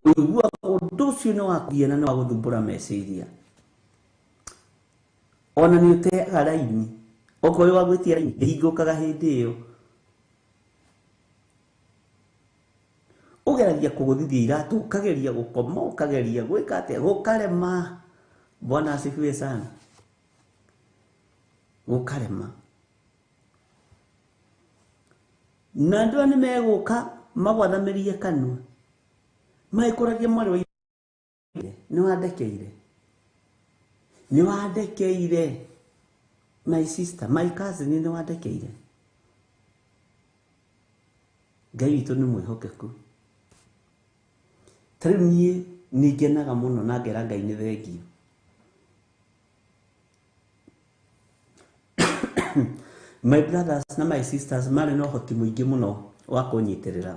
Ũiguaga ũndũ ũcio nĩ wa kũgia na nĩ wa gũthumbũra meciria. Ona nĩ ũteaga raini, okorwo wa gwĩtia raini ndĩhingũkaga hĩndĩ ĩyo. Ũgeragia kũgũthithia iratũ, ũkageria gũkoma, ũkageria gwĩka atĩa, gũkarema. Bwana asifiwe sana. Gũkarema. Na andũ aya nĩ megũka magwathamĩrie kanua. Magĩkũragia mwarĩ wa ithe, nĩ wandekeire. Nĩ wandekeire. My sister, my cousin nĩ wandekeire. Ngai witũ nĩ mwĩhokeku. Ta rĩu niĩ nĩ ngenaga mũno na ngera Ngai nĩ thengio. My brothers na my sisters marĩ na ũhoti mũingĩ mũno wa kũnyitĩrĩra.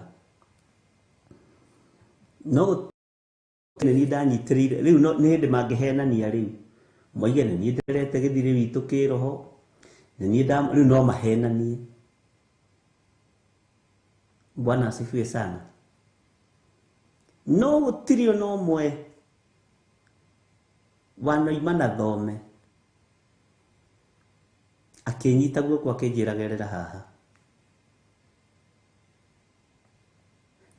No nĩ niĩ ndanyitĩrĩire rĩu nĩ hĩndĩ mangĩhenania rĩu moige nĩ niĩ nderete gĩthirĩ witũ kĩroho, nĩ niĩ rĩu no mahenanie. Bwana asifiwe sana. No gũtirĩ ona ũmwe wanoima na thome akĩnyita guoko akĩnjĩra gerera haha.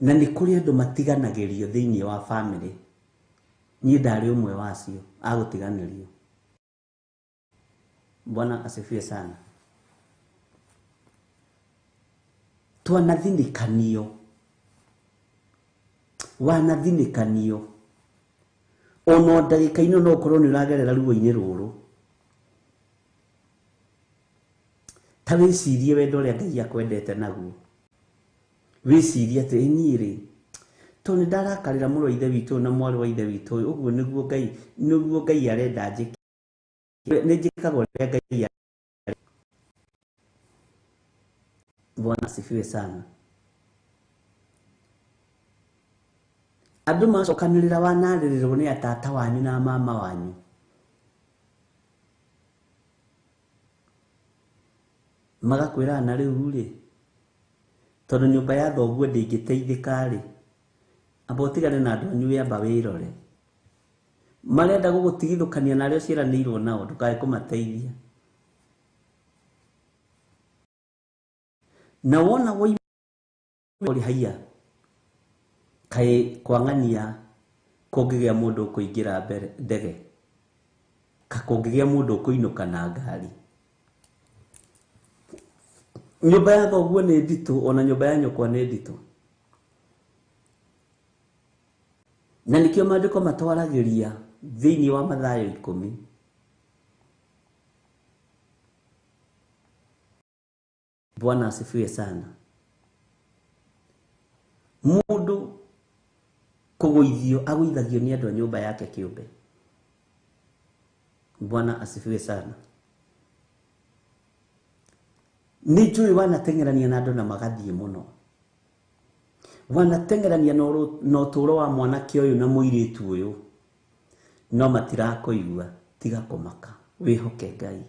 Na nĩ kũrĩ andũ matiganagĩrio thĩinĩ wa family. Niĩ ndarĩ ũmwe wacio agũtiganĩrio. Bwana asifiwe sana. Twanathinĩkanio, wanathinĩkanio ona ndagĩka-inĩ no ũkorwo nĩ ũragerera ruo-inĩ rũrũ. Ta wĩcirie wendo ũrĩa Ngai akwendete naguo. Wĩcirie atĩ niĩ rĩ, tondũ nĩ ndarakarĩra mũrũ wa ithe witũ na mwarĩ wa ithe witũ ũyũ, ũguo nĩguo Ngai arenda njĩke. Nĩ njĩkaga ũrĩa Ngai arenda. Bwana asifiwe sana. Andũ macokanĩrĩra wanarĩrĩrwo nĩ atata wanyu na mama wanyu. Magakwĩra na rĩu rĩ, tondũ nyũmba ya thoguo ndĩngĩteithĩka rĩ, amba ũtigane na andũ anyu wĩamba wĩrore. Marenda gũgũtigithũkania na arĩa ũciaranĩirwo nao, ndũkae kũmateithia. Na wona woima ũrĩ haiya, kaĩ kwang'ania kũngĩgĩa mũndũ ũkũingĩra mbere ndege, ka kũngĩgĩa mũndũ ũkũinũka na ngari. Nyũmba ya thoguo nĩ nditũ, ona nyũmba ya nyũkwa nĩ nditũ. Na nĩkĩo maandĩko matwaragĩria thĩinĩ wa Mathayo 10. Bwana asifiwe sana. Mũndũ kũgũithio agũithagio nĩ andũ a nyũmba yake kĩũmbe. Bwana asifiwe sana. Nĩ njũĩ wanateng'erania na andũ na magathiĩ mũno. Wanateng'erania na ũtũũro wa mwanake ũyũ na mũirĩtu ũyũ, no matirakũigua. Tiga kũmaka, wĩhoke Ngai.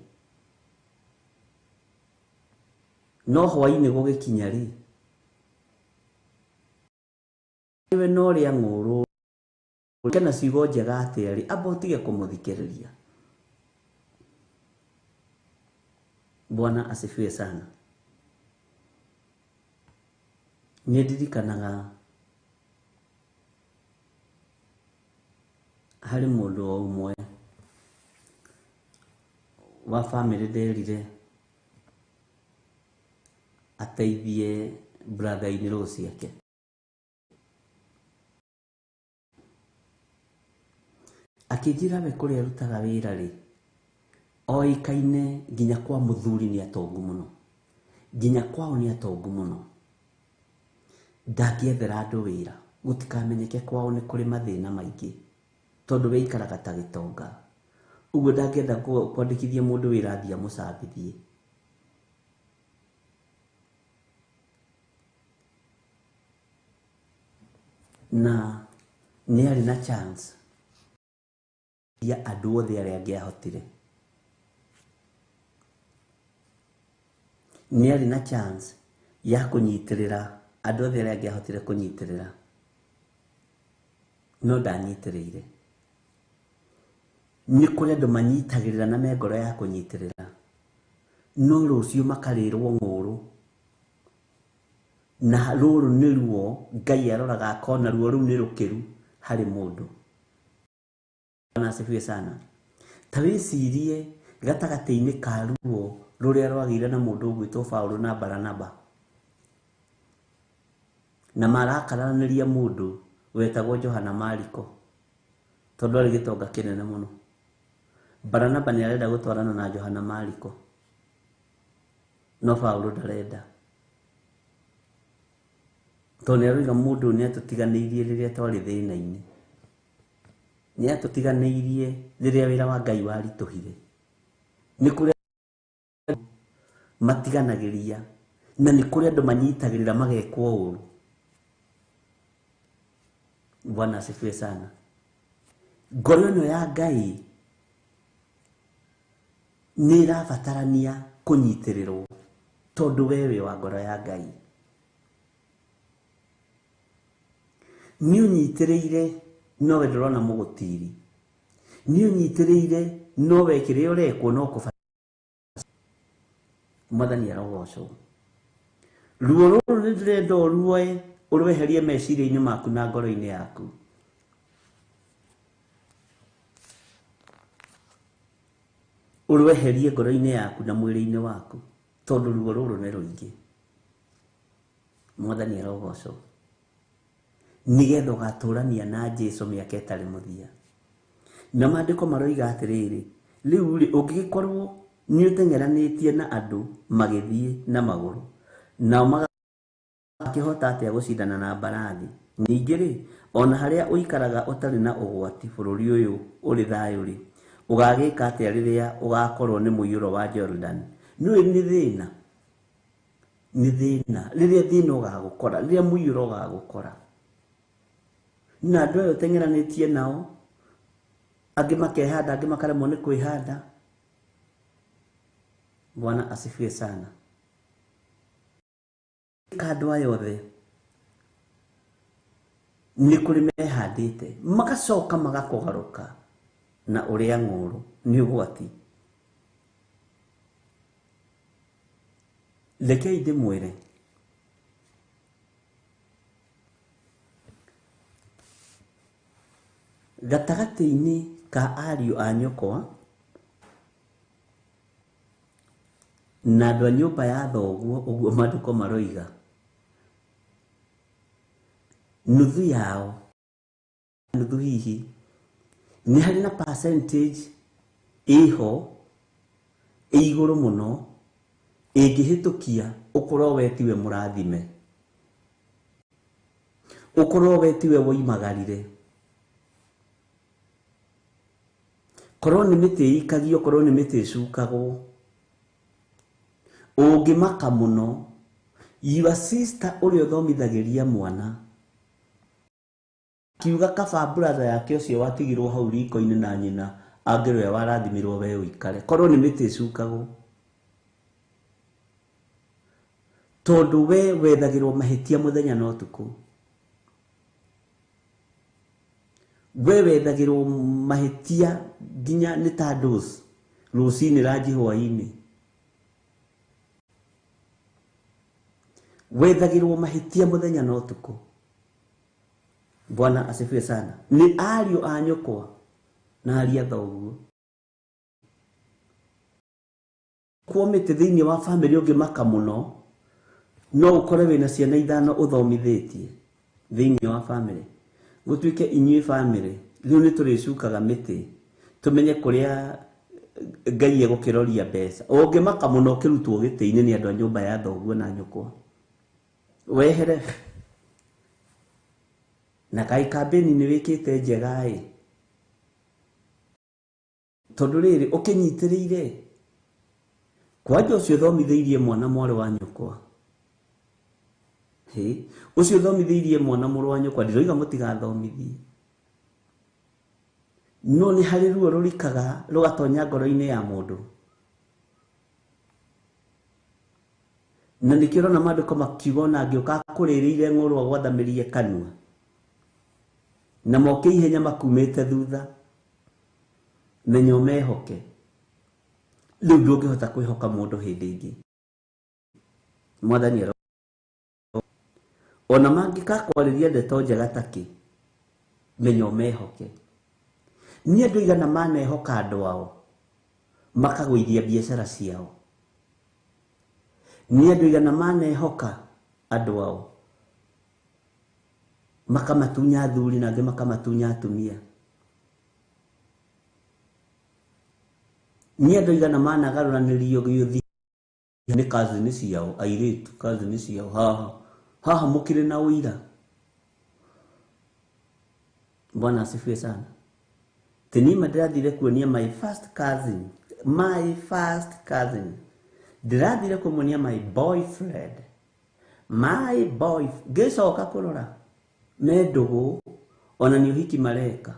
No hwaĩ-inĩ gũgĩkinya rĩ, we no ũrĩa ng'ũrũ kana ciugo njega atĩa rĩ, amba ũtige kũmũthikĩrĩria. Bwana asifiwe sana. Nĩ ndirikanaga harĩ mũndũ o ũmwe wa family nderire ateithie brother-in-law ciake. Akĩnjĩra we kũrĩa arutaga wĩra rĩ, oĩkaine nginya kwa mũthuri nĩ atongu mũno, nginya kwao nĩ atongu mũno. Ndangĩethera andũ wĩra, gũtikamenyeke kwao nĩ kũrĩ mathĩna maingĩ, tondũ we aikaraga ta gĩtonga. Ũguo ndangĩenda kwandĩkithia mũndũ wĩra athiĩ amũcambithie. Na nĩ arĩ na chance ya andũ othe arĩa angĩahotire. Nĩ arĩ na chance ya kũnyitĩrĩra andũ othe arĩa angĩahotire kũnyitĩrĩra, no ndanyitĩrĩire. Nĩ kũrĩ andũ manyitagĩrĩra na me ngoro ya kũnyitĩrĩra, no rũciũ makarĩrwo ng'ũrũ. Na rũrũ nĩ ruo Ngai aroraga akona ruo rũu nĩ rũkĩru harĩ mũndũ. Bwana asifiwe sana. Ta wĩcirie gatagatĩ-inĩ ka ruo rũrĩa rwagĩire na mũndũ ũgwĩtwo Paũlũ na Baranaba, na marakararanĩria mũndũ wetagwo Johana Mariko, tondũ arĩ gĩtonga kĩnene mũno. Baranaba nĩ arenda gũtwarana na Johana Mariko, no Paũlũ ndarenda. Tondũ nĩ aroiga mũndũ ũyũ nĩ atũtiganĩirie rĩrĩa twarĩ thĩna-inĩ, nĩ atũtiganĩirie rĩrĩa wĩra wa Ngai waritũhire. Nĩ kũrĩ matiganagĩria na nĩ kũrĩ andũ manyitagĩrĩra magekwo ũru. Bwana asifiwe sana. Ngoro ĩno ya Ngai nĩ ĩrabatarania kũnyitĩrĩrwo tondũ we wĩ wa ngoro ya Ngai. Nĩ ũnyitĩrĩire nowe ndũrona mũgũtiri, nĩ ũnyitĩrĩire nowe kĩrĩa ũrekwo no kũba. Mwathani arogocwo. Ruo rũrũ nĩ ndĩrenda ũruoe ũrweherie meciria-inĩ maku na ngoro-inĩ yaku. Ũrweherie ngoro-inĩ yaku na mwĩrĩ-inĩ waku tondũ ruo rũrũ nĩ rũingĩ. Mwathani arogocwo. Nĩgetha ũgatũrania na Jesu mĩaka ĩtarĩ mũthia. Na maandĩko maroiga atĩrĩrĩ, rĩu rĩ ũngĩgĩkorwo nĩ ũteng'eranĩtie na andũ magĩthiĩ na magũrũ, nao magakĩhota atĩa gũcindana na mbarathi? Ningĩ rĩ, ona harĩa ũikaraga ũtarĩ na ũgwati bũrũri ũyũ ũrĩ thayũ rĩ, ũgagĩka atĩa rĩrĩa ũgakorwo nĩ mũiyũro wa Jordan? Nĩũĩ nĩ thĩna, nĩ thĩna rĩrĩa thĩna ũgagũkora, rĩrĩa mũiyũro ũgagũkora. Na andũ aya ũteng'eranĩtie nao, angĩ makehanda, angĩ makaremwo nĩ kwĩhanda. Bwana asifiwe sana. Ka andũ aya othe nĩ kũrĩ mehandĩte magacoka magakũgarũka na ũrĩa ng'ũrũ nĩ ũgwati. Rekei ndĩmwĩre, gatagatĩ-inĩ ka ariũ a nyũkwa na andũ a nyũmba ya thoguo, ũguo maandĩko maroiga, nuthu yao, nuthu hihi nĩ harĩ na percentage ĩho ĩ igũrũ mũno ĩngĩhĩtũkia ũkorwo we tiwe mũrathime, ũkorwo we tiwe woimagarire, korwo nĩ mĩtĩ ĩikagio, korwo nĩ mĩtĩ ĩcukagwo, ũngĩmaka mũno your sister ũrĩa ũthomithagĩria mwana kiuga kaba brother yake ũcio watigirwo hau riko-inĩ na nyina angĩrĩa warathimirwo we ũikare, korwo nĩ mĩtĩ ĩcukagwo, tondũ we wethagĩrwo mahĩtia mũthenya na ũtukũ, we wethagĩrwo mahĩtia nginya nĩ ta dose rũcinĩ ranji hwaĩ-inĩ, wethagĩrwo mahĩtia mũthenya na ũtukũ. Bwana asifiwe sana. Nĩ ariũ a nyũkwa na aria thoguo. Kwa mĩtĩ thĩinĩ wa famĩlĩ ũngĩmaka mũno no ũkore wĩna ciana ithano ũthomithĩtie thĩinĩ wa famĩlĩ, gũtuĩke inyuĩ famĩlĩ rĩu nĩ tũrĩcukaga mĩtĩ tũmenye kũrĩa Ngai egũkĩroria mbeca. Ũngĩmaka mũno ũkĩrutwo gĩtĩ-inĩ nĩ andũ a nyũmba ya thoguo na nyũkwa, wehere na kaĩ kambĩni nĩ wĩkĩte njega ĩ, tondũ rĩrĩ ũkĩnyitĩrĩire kwanja ũcio ũthomithĩirie mwana mwarĩ wa nyũkwa, hĩ ũcio ũthomithĩirie mwana mũrũ wa nyũkwa, ndiroiga mũtigathomithie, no nĩ harĩ ruo rũrikaga rũgatonya ngoro-inĩ ya mũndũ. Na nĩkĩo ũrona maandĩko makiuga ona angĩũka akũrĩrĩire ng'ũrũ agwathamĩrie kanua, na moke ihenya makumĩte thutha, menya ũmehoke. Rĩu ndũngĩhota kwĩhoka mũndũ hĩndĩ ĩngĩ. Mwathani aro ona mangĩkakwarĩria ndeto njega takĩ, menya ũmehoke. Nĩ andũ aigana manehoka andũ ao makagũithia biacara ciao? Nĩ andũ aigana manehoka andũ ao makamatunya athuri na angĩ makamatunya atumia? Nĩ andũ aigana managarũranĩrio gĩũthi nĩ cousin ciao, airĩtu cousin ciao haha Haha mũkĩrĩ na ũira. Bwana asifiwe sana. Tinima ndĩrathire kuonia my first cousin, my first cousin. Ndĩrathire kũmuonia my boyfriend, my boy. Ngĩcoka kũrora me ndũgũ ona nĩ ũhiki mareka.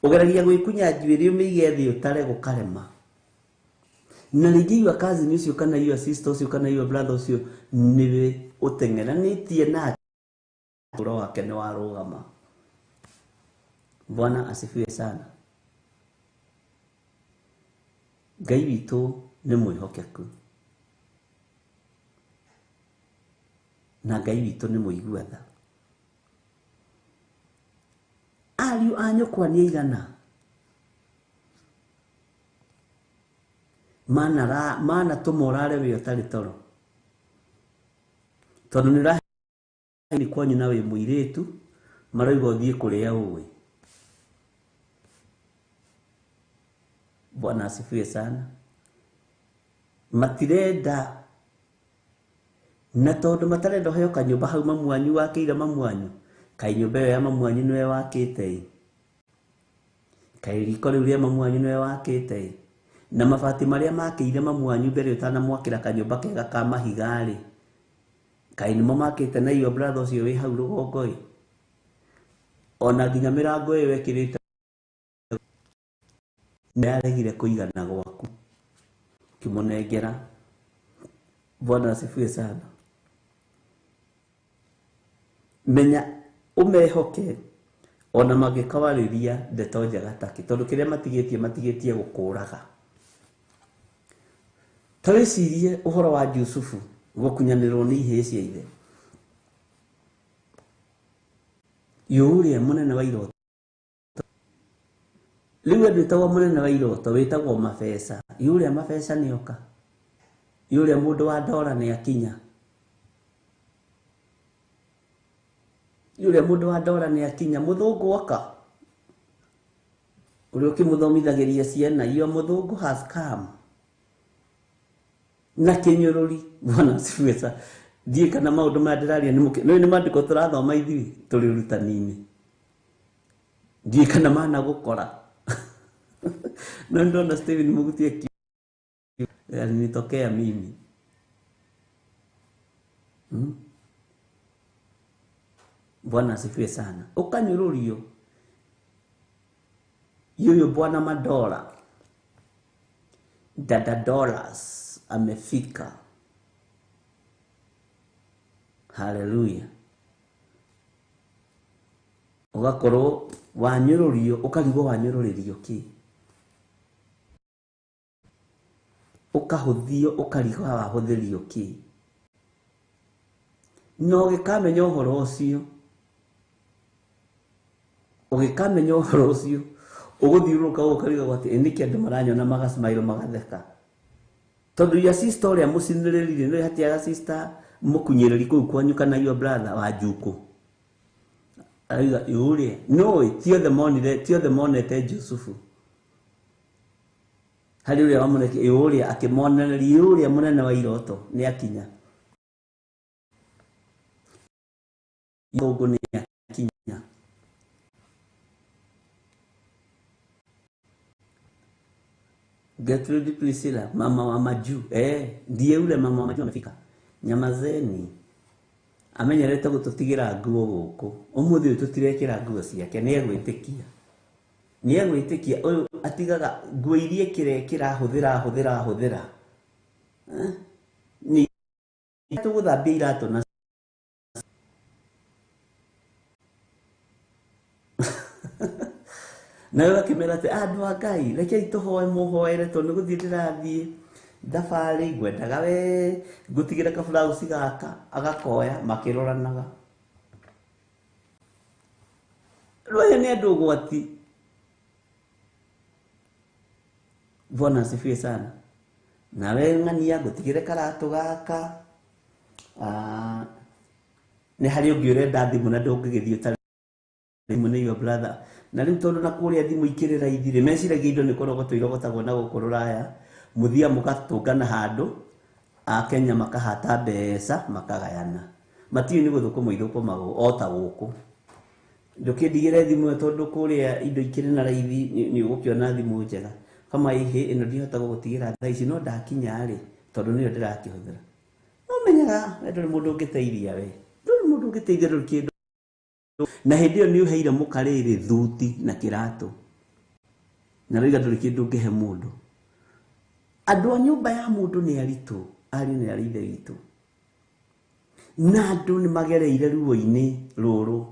Ũgeragia gwĩkunya njuĩrĩ ũmĩige thĩ ũtare gũkarema. Na rĩngĩ your cousin ũcio kana your sister ũcio kana your brother ũcio nĩwe ũteng'eranĩtie nake, ũtũũro wake nĩ warũgama. Bwana asifiwe sana. Ngai witũ nĩ mwĩhokeku na Ngai witũ nĩ mũigua tha. Ariũ a nyũkwa nĩ aigana manatũma ũrare wĩ ũtarĩ toro, tondũ nĩ ũrahe kwanyu na wĩ mũirĩtu marauga ũthiĩ kũrĩa ũĩ. Bwana asifiwe sana. Matirenda, na tondũ matarenda ũheo kanyũmba hau mamu wanyu wakĩire mamu wanyu, kaĩ nyũmba ĩyo ya mamu wanyu nĩwe wakĩte ĩ, kaĩ riko rĩu rĩa mamu wanyu nĩwe wakĩte ĩ, na mabati marĩa makĩire mamu wanyu mbere ũtanamwakĩra kanyũmba kega ka mahiga rĩ, kaĩ nĩmo makĩte na your brother ũcio wĩ hau rũgongo ĩ, ona nginya mĩrango ĩyo ĩkĩrĩte nĩyaregire kũigana gwaku ũkĩmũnengera. Bwana asifiwe sana. Menya ũmehoke ona mangĩkawarĩria ndeto njega takĩ, tondũ kĩrĩa matigĩtie matigĩtie gũkũraga. Ta wĩcirie ũhoro wa Jusufu gũkunyanĩrwo nĩ ihĩĩ cia ithe. Yũrĩa mũnene wa iroto, rĩu we ndwĩtagwo mũnene wa iroto, wĩtagwo mabeca. Yũrĩa mabeca nĩoka, yũrĩa mũndũ wa ndora nĩakinya, yũrĩa mũndũ wa ndora nĩakinya, mũthũngũ oka, ũrĩa ũkĩmũthomithagĩria ciana, your mũthũngũ has come na kĩnyũrũri. Bwana asifiwe sana. Ndiĩ kana maũndũ maya ndĩraria nĩ maandĩko tũrathoma ithuĩ tũrĩ ũrutani-inĩ, ndiĩ kana managũkora. No ndona Stephen Muguti alinitokea mimi. Bwana asifiwe sana. Ũkanyũrũrio yuyu bwana madola, dada dollars amefika. Haleluya. Ũgakorwo wanyũrũrio, ũkarigwo wanyũrũrĩrio kĩ, ũkahũthio, ũkarigwo wahũthĩrio kĩ, na ũgĩkamenya ũhoro ũcio, ũgĩkamenya ũhoro ũcio ũgũthiũrũrũka ũkarigagwo atĩ nĩkĩ andũ maranyona magasmile magatheka, tondũ your sister ũrĩa mũcinĩrĩrire nĩ hatiaga sister mũkunyĩrĩri kũu kwanyu kana your brother wa njukũ, arauga yũrĩa nũĩ, ti othe monire, ti othe monete Jusufu. Harĩ ũrĩa wamũneke yũrĩa akĩmonereria yũrĩa mũnene wa iroto nĩakinya, thũngũ nĩakinya. Gertrude Priscilla, mama wa majuu, ndiye yule mama wa majuu amefika. Nyamazeni amenyerete gũtũtigĩra nguo gũkũ, ũmũthĩ ũyũ tũtirekĩra nguo ciake, nĩegwĩtĩkia, nĩegwĩtĩkia ũyũ atigaga nguo iria ĩkĩrekĩra hũthĩra hũthĩra hũthĩra, nĩ tũgũthambia iratũ na nawe ũgakĩmera atĩ andũ a Ngai rekei tũhoe mũhoere tondũ nĩ gũthiĩ ndĩrathiĩ thabarĩ, ngwendaga we ngũtigĩra kaburauci gaka, agakoya makĩroranaga. Rĩu aya nĩ andũ ũgwati. Bwana asifiwe sana. Nawe ng'ania ngũtigĩre karatũ gaka, nĩ harĩ ũngĩ ũrenda thimũ na ndũngĩgĩthiĩ ũtarĩ thimũ nĩ your brother. Na rĩu tondũ na kũrĩa thimũ ikĩrĩ raithi rĩ, meciragia indo nĩ kũrogotwo irogotagwo na gũkũ rũraya, mũthiaga mũgatũngana handũ, Akenya makahata mbeca makagayana. Matiũĩ nĩ gũthũkũma ithũkũmagwo o ta gũkũ. Ndũkĩndigĩre thimũ ĩyo tondũ kũrĩa indo ikĩrĩ na raithi nĩ ũgũkĩona thimũ njega. Kama ĩhĩ ĩno ndihota gũgũtigĩra thaa ici no ndakinya rĩ tondũ nĩyo ndĩrakĩhũthĩra. No menyaga we ndũrĩ mũndũ ũngĩteithia we. Ndũrĩ mũndũ ũngĩteithia ndũrĩ kĩndũ. Na hĩndĩ ĩyo nĩ ũheire mũka rĩrĩ thuti na kĩratũ. Na rĩu ndũrĩ kĩndũ ũngĩhe mũndũ. Andũ a nyũmba ya mũndũ nĩ aritũ, ariũ nĩ arĩ ithe witũ. Na andũ nĩ magereire ruo-inĩ rũrũ.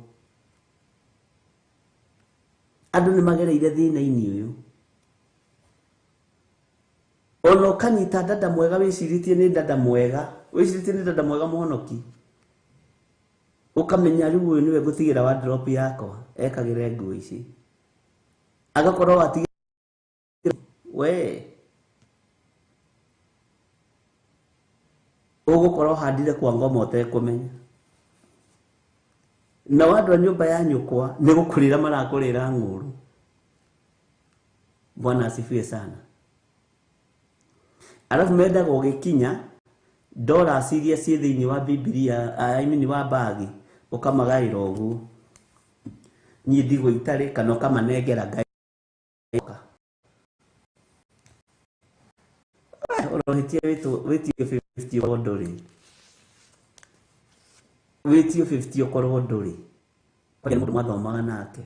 Andũ nĩ magereire thĩna-inĩ ũyũ. Ona ũkanyita dada mwega wĩcirĩtie nĩ dada mwega, wĩcirĩtie nĩ dada mwega mũhonoki. Ũkamenya rĩu ũyũ nĩwe ngũtigĩra wardrobe yakwa, ekagĩre nguo ici. Agakorwo watigĩra we ũgũkorwo ũhandire kwa ngoma ũtekũmenya. Nao andũ a nyũmba ya nyũkwa nĩ gũkũrĩra marakũrĩra ng'ũrũ. Bwana asifiwe sana. Alafu mendaga ũgĩkinya dollars iria ciĩ thĩinĩ wa Bibilia, I mean wa bagi, ũkamagaĩra ũguo. Niĩ ndigwo itarĩ kana ũkamanengera Ngai. Ũrohĩtia wĩtio 50 ũkorwo ndũrĩ. Wĩtio 50 ũkorwo ndũrĩ. Kwani mũndũ mwathomaga nake.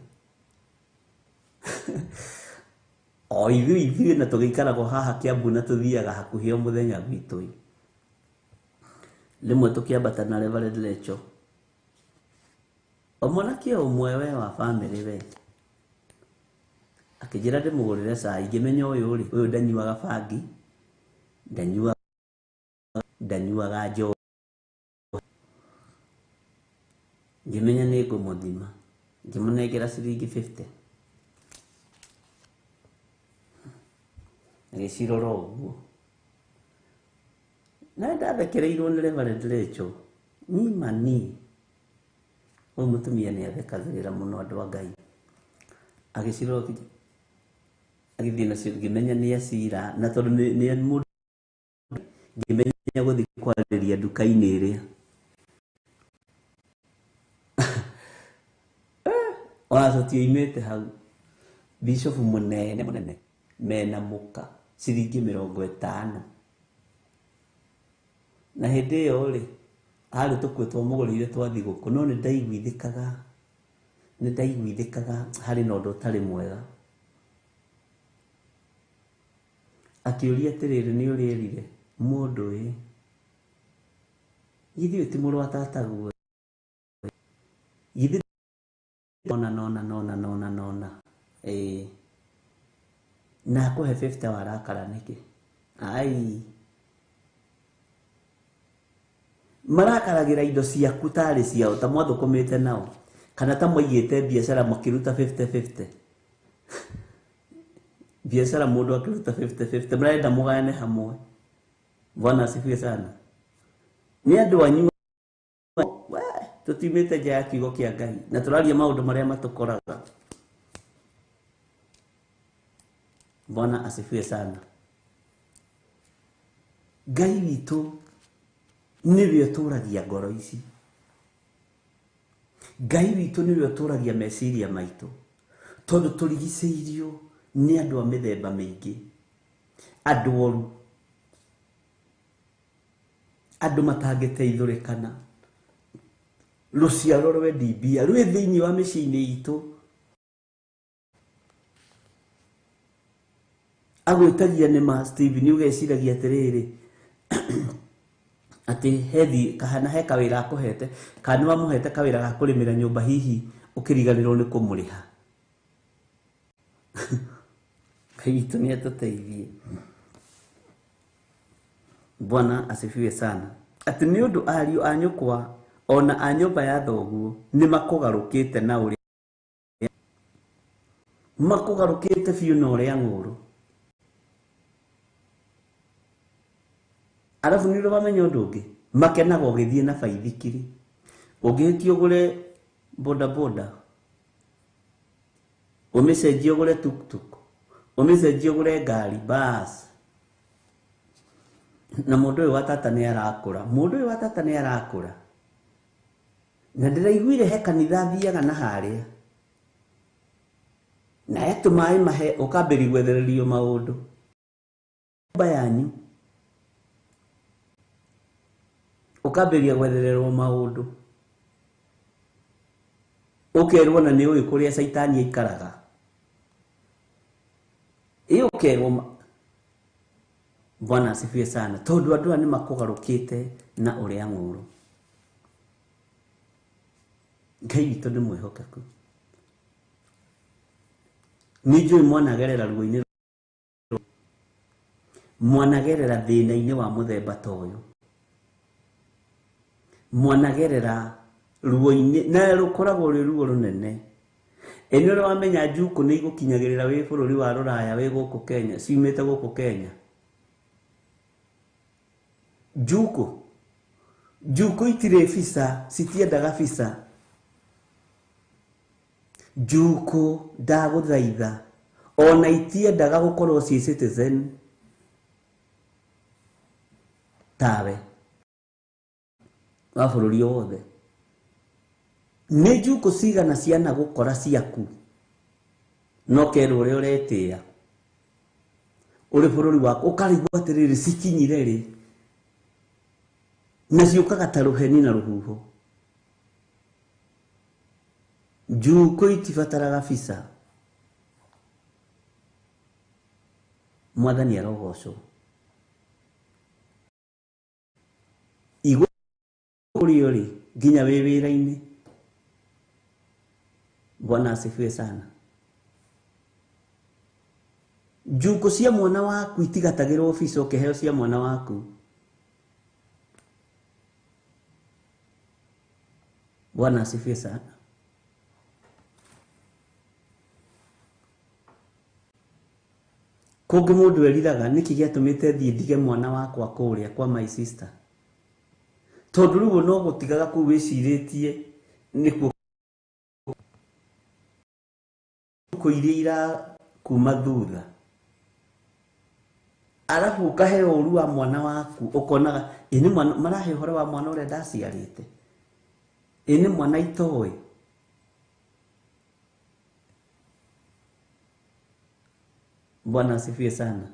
O ithuĩ ithuĩ na tũgĩikaragwo haha Kiambu na tũthiaga hakuhĩ o mũthenya gwitũ. Rĩmwe tũkĩambata na Reverend Lecho. O mwanake o ũmwe we wa bamĩrĩ we. Akĩnjĩra ndĩmũgũrĩre cai, ngĩmenya ũyũ rĩ, ũyũ ndanyuaga bangi, ndanyuaga njohi. Ngĩmenya nĩ ngũmũthima, ngĩmũnengera ciringi 50. Agĩcirora ũguo. Na ndathekereirwo nĩ Reverend Lecho. Ni mani. Ũyũ mũtumia nĩ athekagĩrĩra mũno andũ a Ngai. Agĩcirora agĩthiĩ nacio ngĩmenya nĩ acira na tondũ nĩ mũndũ ngĩmenya gũthiĩ kwarĩria nduka-inĩ ĩrĩa. Ona tũtioimĩte hau. Bishop mũnene mũnene mena mũka ciringi 50. Na hĩndĩ ĩyo rĩ harĩ tũkuo twamũgũrĩire twa thigũkũ no nĩ ndaiguithĩkaga harĩ na ũndũ ũtarĩ mwega. Akĩũria atĩrĩrĩ nĩ ũrĩrire mũndũ ĩ githĩ ũyũ ti mũrũ wa tataguo githĩ nona nona nona nona nona ĩĩ na akũhe 50 warakara nĩkĩ? Ai marakaragĩra indo ciaku tarĩ ciao ta mwathũkũmĩte nao kana ta mwaigĩte biacara makĩruta 50-50. Biacara mũndũ akĩruta 50-50 marenda mũgayane hamwe. Bwana asifiwe sana. Nĩ andũ anyu we tũtiumĩte nja ya kiugo kĩa Ngai na tũraria maũndũ marĩa matũkoraga. Bwana asifiwe sana. Ngai witũ nĩwe ũtũragia ngoro ici. Ngai witũ nĩwe ũtũragia meciria maitũ tondũ tũrigicĩirio nĩ andũ a mĩthemba mĩingĩ, andũ oru, andũ matangĩteithũrĩkana, rũciaro rwendi mbia rwĩ thĩinĩ wa mĩciĩ-inĩ itũ. Agwĩtagia nĩ ma Steve nĩ ũgeciragia atĩrĩrĩ atĩ hethi kana he kawĩra akũhete kana nĩ wamũhete kawĩra ga kũrĩmĩra nyũmba hihi ũkĩriganĩrwo nĩ kũmũrĩha. Ngai witũ nĩ atũteithie. Bwana asifiwe sana. Atĩ nĩ ũndũ ariũ a nyũkwa ona a nyũmba ya thoguo nĩ makũgarũkĩte na ũrĩa makũgarũkĩte biũ na ũrĩa ng'ũrũ. Arabu nĩ ũrĩ wamenya ũndũ ũngĩ, makenaga ũgĩthiĩ na baithikiri. Ũngĩhĩtia ũgũre bodaboda, ũmĩcenjie ũgũre tuktuk, ũmĩcenjie ũgũre ngari bas. Na mũndũ ũyũ wa tata nĩ arakũra, mũndũ ũyũ wa tata nĩ arakũra. Na ndĩraiguire he kanitha thiaga na harĩa na he tũmaĩ mahe ũkambĩrĩria gwethererio maũndũ nyũmba yanyu ũkambĩrĩria gwethererwo maũndũ ũkerwo na nĩ ũĩ kũrĩa caitani aikaraga ĩ ũkerwo Bwana asifiwe sana tondũ andũ aya nĩ makũgarũkĩte na ũrĩa ng'ũrũ. Ngai witũ nĩ mwĩhokeku. Nĩ njũĩ mwanagerera ruo-inĩ, mwanagerera thĩna-inĩ wa mũthemba ta ũyũ, mwanagerera ruo-inĩ na rũkoragwo rwĩ ruo rũnene. Ĩ nĩ ũrĩ wamenya njukũ nĩ igũkinyagĩrĩra wĩ bũrũri wa rũraya wĩ gũkũ Kenya, ciumĩte gũkũ Kenya. Njukũ njukũ itirĩ visa, citiendaga visa. Njukũ ndagũthaitha ona itiendaga gũkorwo ciĩ citizen tawe wa bũrũri o wothe. Nĩ njukũ cigana ciana gũkora ciaku no kerwo ũrĩa ũretĩĩa ũrĩ bũrũri waku ũkarigwo atĩrĩrĩ cikinyire rĩ, na ciũkaga ta rũheni na rũhuho. Njukũ itibataraga visa. Mwathani arogocwo. Igũkũrĩa ũrĩ nginya wĩ wĩra-inĩ. Bwana asifiwe sana. Njukũ cia mwana waku itigatagĩrwo visa ũkĩheo cia mwana waku. Bwana asifiwe sana. Kũngĩ mũndũ eriraga nĩkĩ gĩatũmĩte thiĩ ndige mwana wakwa kũrĩa kwa my sister, tondũ rĩu no gũtigaga kũu wĩcirĩtie nĩkuo kũ iria irakuma thutha, arabu ũkaheo ũru wa mwana waku ũkonaga ĩ nĩ mwana marahe ũhoro wa mwana ũrĩa ndaciarĩte, ĩ nĩ mwana itoĩ. Bwana asifiwe sana.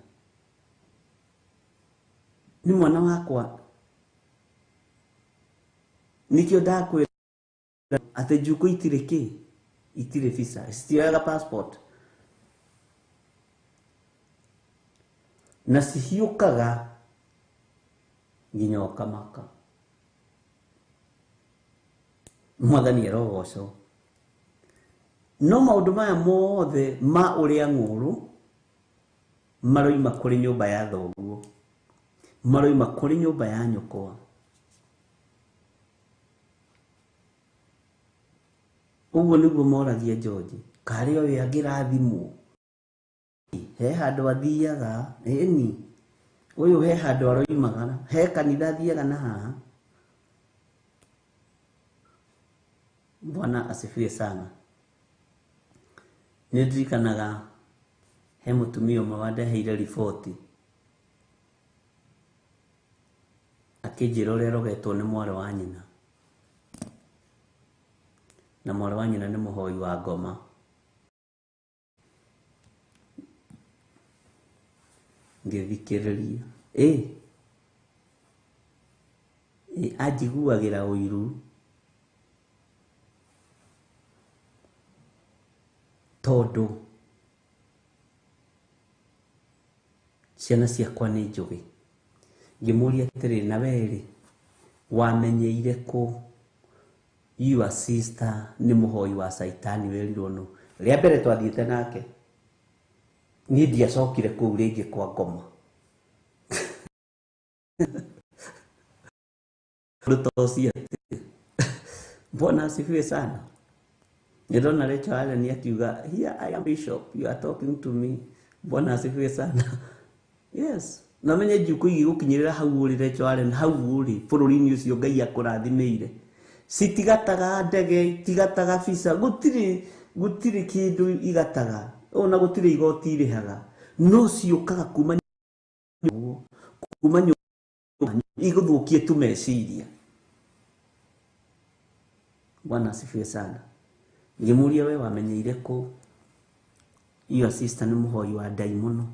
Nĩ mwana wakwa nĩkĩo ndakwĩra atĩ njukũ itirĩ kĩ, itirĩ visa, citioyaga passport na cihiũkaga nginya ũkamaka. Mwathani arogocwo. No maũndũ maya mothe ma ũrĩa ng'ũrũ maroima kũrĩ nyũmba ya thoguo, maroima kũrĩ nyũmba ya nyũkwa. Ũguo nĩguo moragia George, karĩ o we angĩrathimwo. He handũ athiaga, ĩni ũyũ he handũ aroimagara, he kanitha athiaga na haha. Bwana asifiwe sana. Nĩ ndirikanaga he mũtumia ũmwe wandeheire riboti akĩnjĩra ũrĩa arogetwo nĩ mwarĩ wa nyina, na mwarĩ wa nyina nĩ mũhoi wa ngoma. Ngĩthikĩrĩria ĩ anjiguagĩra ũiru tondũ ciana ciakwa nĩ njũgĩ. Ngĩmũria atĩrĩrĩ, na we rĩ wamenyeire kũ your sister nĩ mũhoi wa caitani werirwo nũ? Rĩa mbere twathiĩte nake niĩ ndiacokire kũu rĩngĩ kwa ngoma. Ũndũ ta ũcio atĩ. Bwana asifiwe sana. Nĩndona Rachel Allen akiuga, here I am bishop, you are talking to me. Bwana asifiwe sana. Yes. Na menye njukũ igĩgũkinyĩrĩra hau ũrĩ Rachel Allen, hau ũrĩ bũrũri-inĩ ũcio Ngai akũrathimĩire. Citigataga ndege, itigataga visa, gũtirĩ kĩndũ igataga, ona gũtirĩ igoti irĩhaga. No ciũkaga kuma nyũmba igũthũkie tu meciria. Bwana asifiwe sana. Ngĩmũria we wamenyeire kũ your sister nĩ mũhoi wa ndaimono.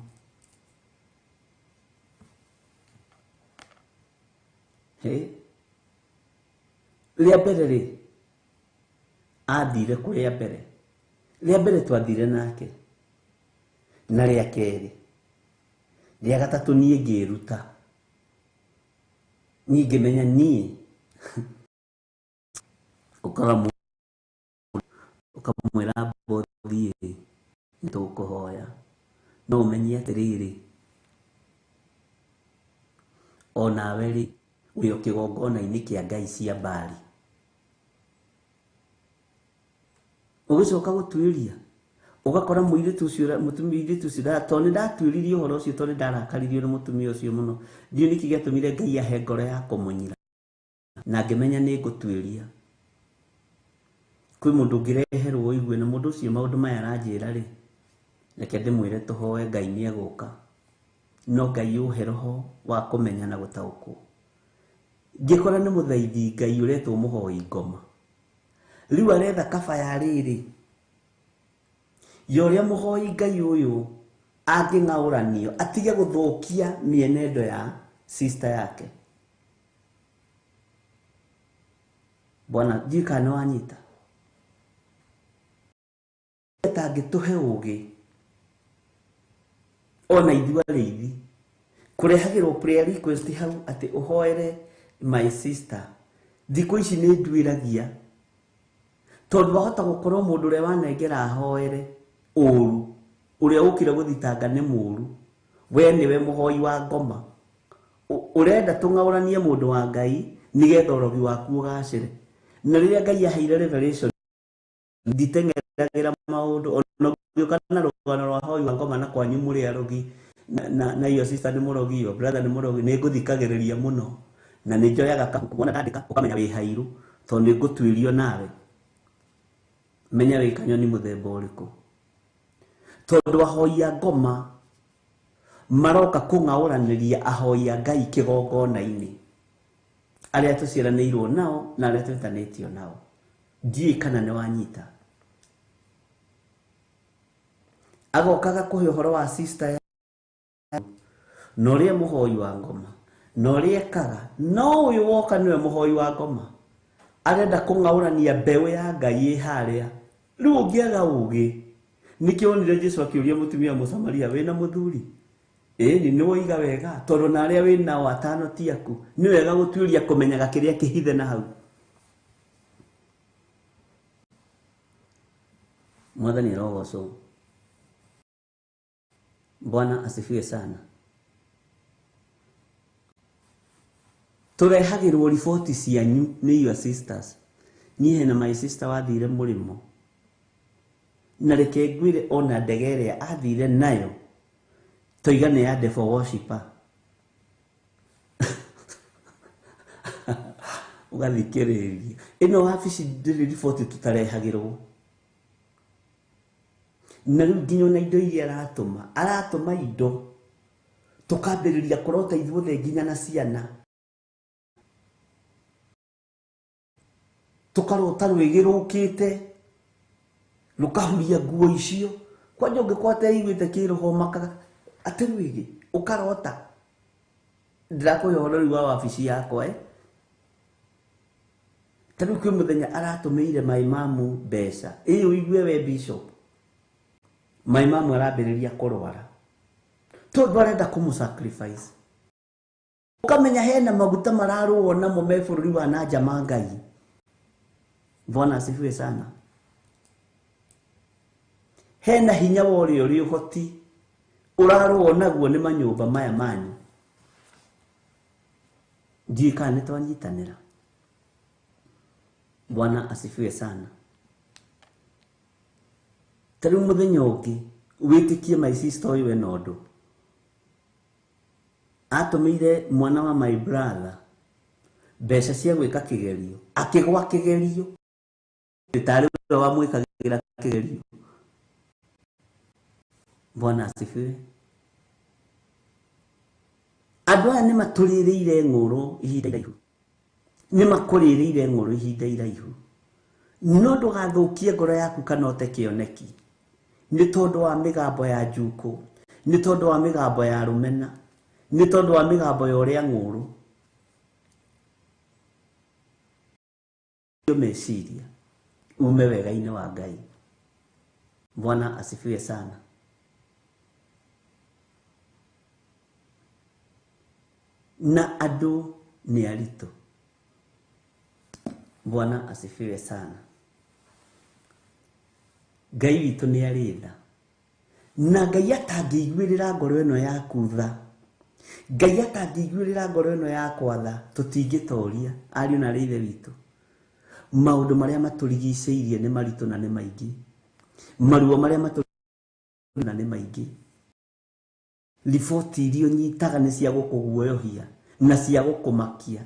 He rĩa mbere rĩ athire kũ rĩa mbere, rĩa mbere twathire nake, na rĩa kerĩ, rĩa gatatũ niĩ ngĩruta, niĩ ngĩmenya niĩ ũkamwĩra mbothiĩ nĩtũkũhoya, no ũmenye atĩrĩrĩ onawe rĩ wĩ o kĩgongona-inĩ kĩa ngai cia Bali. Ũgĩcoka gũtuĩria ũgakora mũirĩtu ũcio mũtumia ũcio tondũ nĩndatuĩririe ũhoro ũcio tondũ nĩndarakaririo nĩ mũtumia ũcio mũno. Ndiũĩ nĩkĩ gĩatũmire Ngai ahe ngoro ya kũmũnyira na ngĩmenya nĩ ngũtuĩria. Kwĩ mũndũ ũngĩreherwo ũigue na mũndũ ũcio maũndũ maya aranjĩra rĩ, reke ndĩmwĩre tũhoe Ngai nĩegũka. No Ngai ũhe roho wa kũmenya na gũtaũkwo. Ngĩkora nĩ mũthaithi Ngai ũretwo mũhoi ngoma. Rĩu aretha kaba ya rĩrĩ ya ũrĩa mũhoi Ngai ũyũ angĩng'aũranio atige gũthũkia mĩenendo ya sister yake. Bwana ndiũĩ kana nĩwanyita. Tangĩtũhe ũgĩ ona ithuĩ arĩithi kũrehagĩrwo prayer request hau atĩ ũhoere my sister. Thikũ ici nĩ nduĩragia tondũ wahota gũkorwo mũndũ ũrĩa wanengera ahoere ũru, ũrĩa ũkire gũthitanga nĩ mũru, we nĩwe mũhoi wa ngoma. Ũrenda tũng'aũranie mũndũ wa Ngai nĩgetha ũrogi waku ũgacĩre. Na rĩrĩa Ngai aheire revelation nditeng'eragĩra maũndũ ona ũngĩũka na rũgano rwa hoi wa ngoma na kwanyu mũrĩ arogi na your sister nĩ mũrogi, your brother nĩ mũrogi, nĩ ngũthikagĩrĩria mũno na nĩ njoyaga kabuku wona ndandĩka ũkamenya wĩ hairũ tondũ nĩ ngũtuĩrio nawe. Menya wĩ kanyoni mũthemba ũrĩkũ. Tondũ ahoi a ngoma maroka kũng'aũranĩria ahoi a Ngai kĩgongona-inĩ arĩa tũciaranĩirwo nao na arĩa twetanĩtio nao. Ndiũĩ kana nĩ wanyita. Agokaga kũhe ũhoro wa sister ya na ũrĩa mũhoi wa ngoma na ũrĩa ekaga, no ũyũ woka nĩwe mũhoi wa ngoma arenda kũng'aũrania mbeũ ya Ngai ĩ harĩa. Rĩu ũngĩaga ũgĩ, nĩkĩo wonire Jesu akĩũria mũtumia Mũsamaria wĩna mũthuri? Ĩni nĩ woiga wega tondũ na arĩa wĩ nao atano ti aku. Nĩ wega gũtuĩria kũmenyaga kĩrĩa kĩhithe na hau. Mwathani arogocwo. Bwana asifiwe sana. Tũrehagĩrwo riboti cianyu nĩ your sisters. Niĩ hena my sister wathire mũrĩmo na reke ngwĩre ona ndege ĩrĩa athire nayo toiga nĩ ya devil worshipper. Ũgathikĩrĩria ĩno wabici ndĩrĩ riboti tũtarehagĩrwo. Na rĩu nginya ona indo iria aratũma, aratũma indo tũkambĩrĩria kũrota ithuothe nginya na ciana, tũkarota rwĩgĩ rũkĩte rũkahuria nguo icio. Kwanja ũngĩkorwo ateiguĩte kĩroho makaga atĩ rwĩgĩ ũkarota. Ndĩrakũhe ũhoro rĩu wa wabici yakwa Ta rĩu kwĩ mũthenya aratũmĩire my mamu mbeca. Ĩ ũigue we bishop, my mamu arambĩrĩria kũrwara tondũ arenda kũmũ sacrifice. Ũkamenya hena maguta mararũo namo me bũrũri wa na nja ma Ngai. Bwana asifiwe sana. Hena hinya wa ũrĩa ũrĩ ũhoti ũrarũo naguo nĩ manyũmba maya manyu. Ndiũĩ kana nĩ twanyitanĩra. Bwana asifiwe sana. Ta rĩu mũthenya ũngĩ wĩtĩkie my sister ũyũ ena ũndũ. Atũmĩire mwana wa my brother mbeca cia gwĩka kĩgerio, akĩgwa kĩgerio tarĩ we wamwĩkagĩra kĩgerio. Bwana asifiwe. Andũ aya nĩ matũrĩrĩire ng'ũrũ ihinda iraihu, nĩ makũrĩrĩire ng'ũrũ ihinda iraihu. No ndũgathũkie ngoro yaku kana ũte kĩoneki nĩ tondũ wa mĩgambo ya njukũ, nĩ tondũ wa mĩgambo ya rũmena, nĩ tondũ wa mĩgambo ya ũrĩa ng'ũrũ. Meciria ume wega-inĩ wa Ngai. Bwana asifiwe sana. Na andũ nĩ aritũ. Bwana asifiwe sana. Ngai witũ nĩ arĩ tha, na Ngai atangĩiguĩrĩra ngoro ĩno yaku tha, Ngai atangĩiguĩrĩra ngoro ĩno yakwa tha, tũtingĩtoria. Ariũ na aarĩ a Ithe witũ, maũndũ marĩa matũrigicĩirie nĩ maritũ na nĩ maingĩ, maruo marĩa matũrigicĩirie na nĩ maingĩ, riboti iria ũnyitaga nĩ cia gũkũguoyohia na cia gũkũmakia,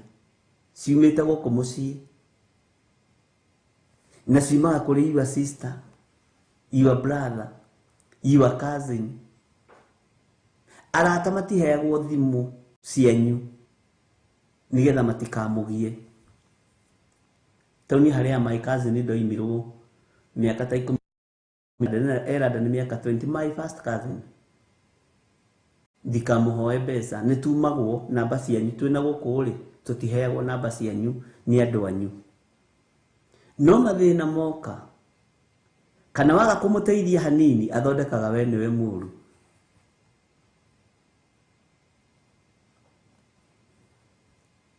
ciumĩte gũkũ mũciĩ na ciumaga kũrĩ your sister, your brother, your cousin. Arata matiheagwo thimũ cianyu nĩgetha matikamũgie. Tondũ niĩ harĩa my cousin ndoimirwo mĩaka ta 10 eranda nĩ mĩaka 20, my first cousin, ndikamũhoe mbeca, nĩ tumagwo namba cianyu twĩna gũkũ rĩ, tũtiheagwo namba cianyu nĩ andũ anyu. No mathĩna moka kana waga kũmũteithia hanini, athondekaga we nĩwe mũru.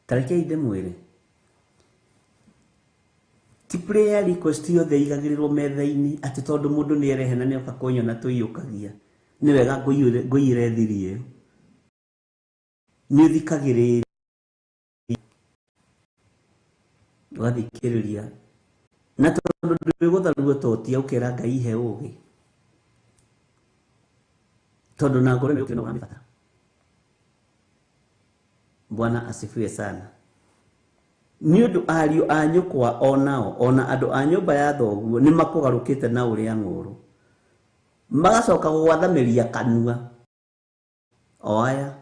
Ta rekei ndĩmwĩre, ti prayer request yothe igagĩrĩrwo metha-inĩ atĩ tondũ mũndũ nĩ erehe na nĩoka kũnyona tũiyũkagia, nĩ wega ngũiyĩre thiri ĩyo. Nĩ ũthikagĩrĩria, ũgathikĩrĩria, na tondũ ndwĩgũtharuo totia ũkera Ngai ihe ũgĩ, tondũ na ngoro ĩno ũramĩbatara. Bwana asifiwe sana. Nĩ ũndũ ariũ a nyũkwa onao, ona andũ a nyũmba ya thoguo nĩ makũgarũkĩte na ũrĩa ng'ũrũ, magacoka gũgwathamĩria kanua o aya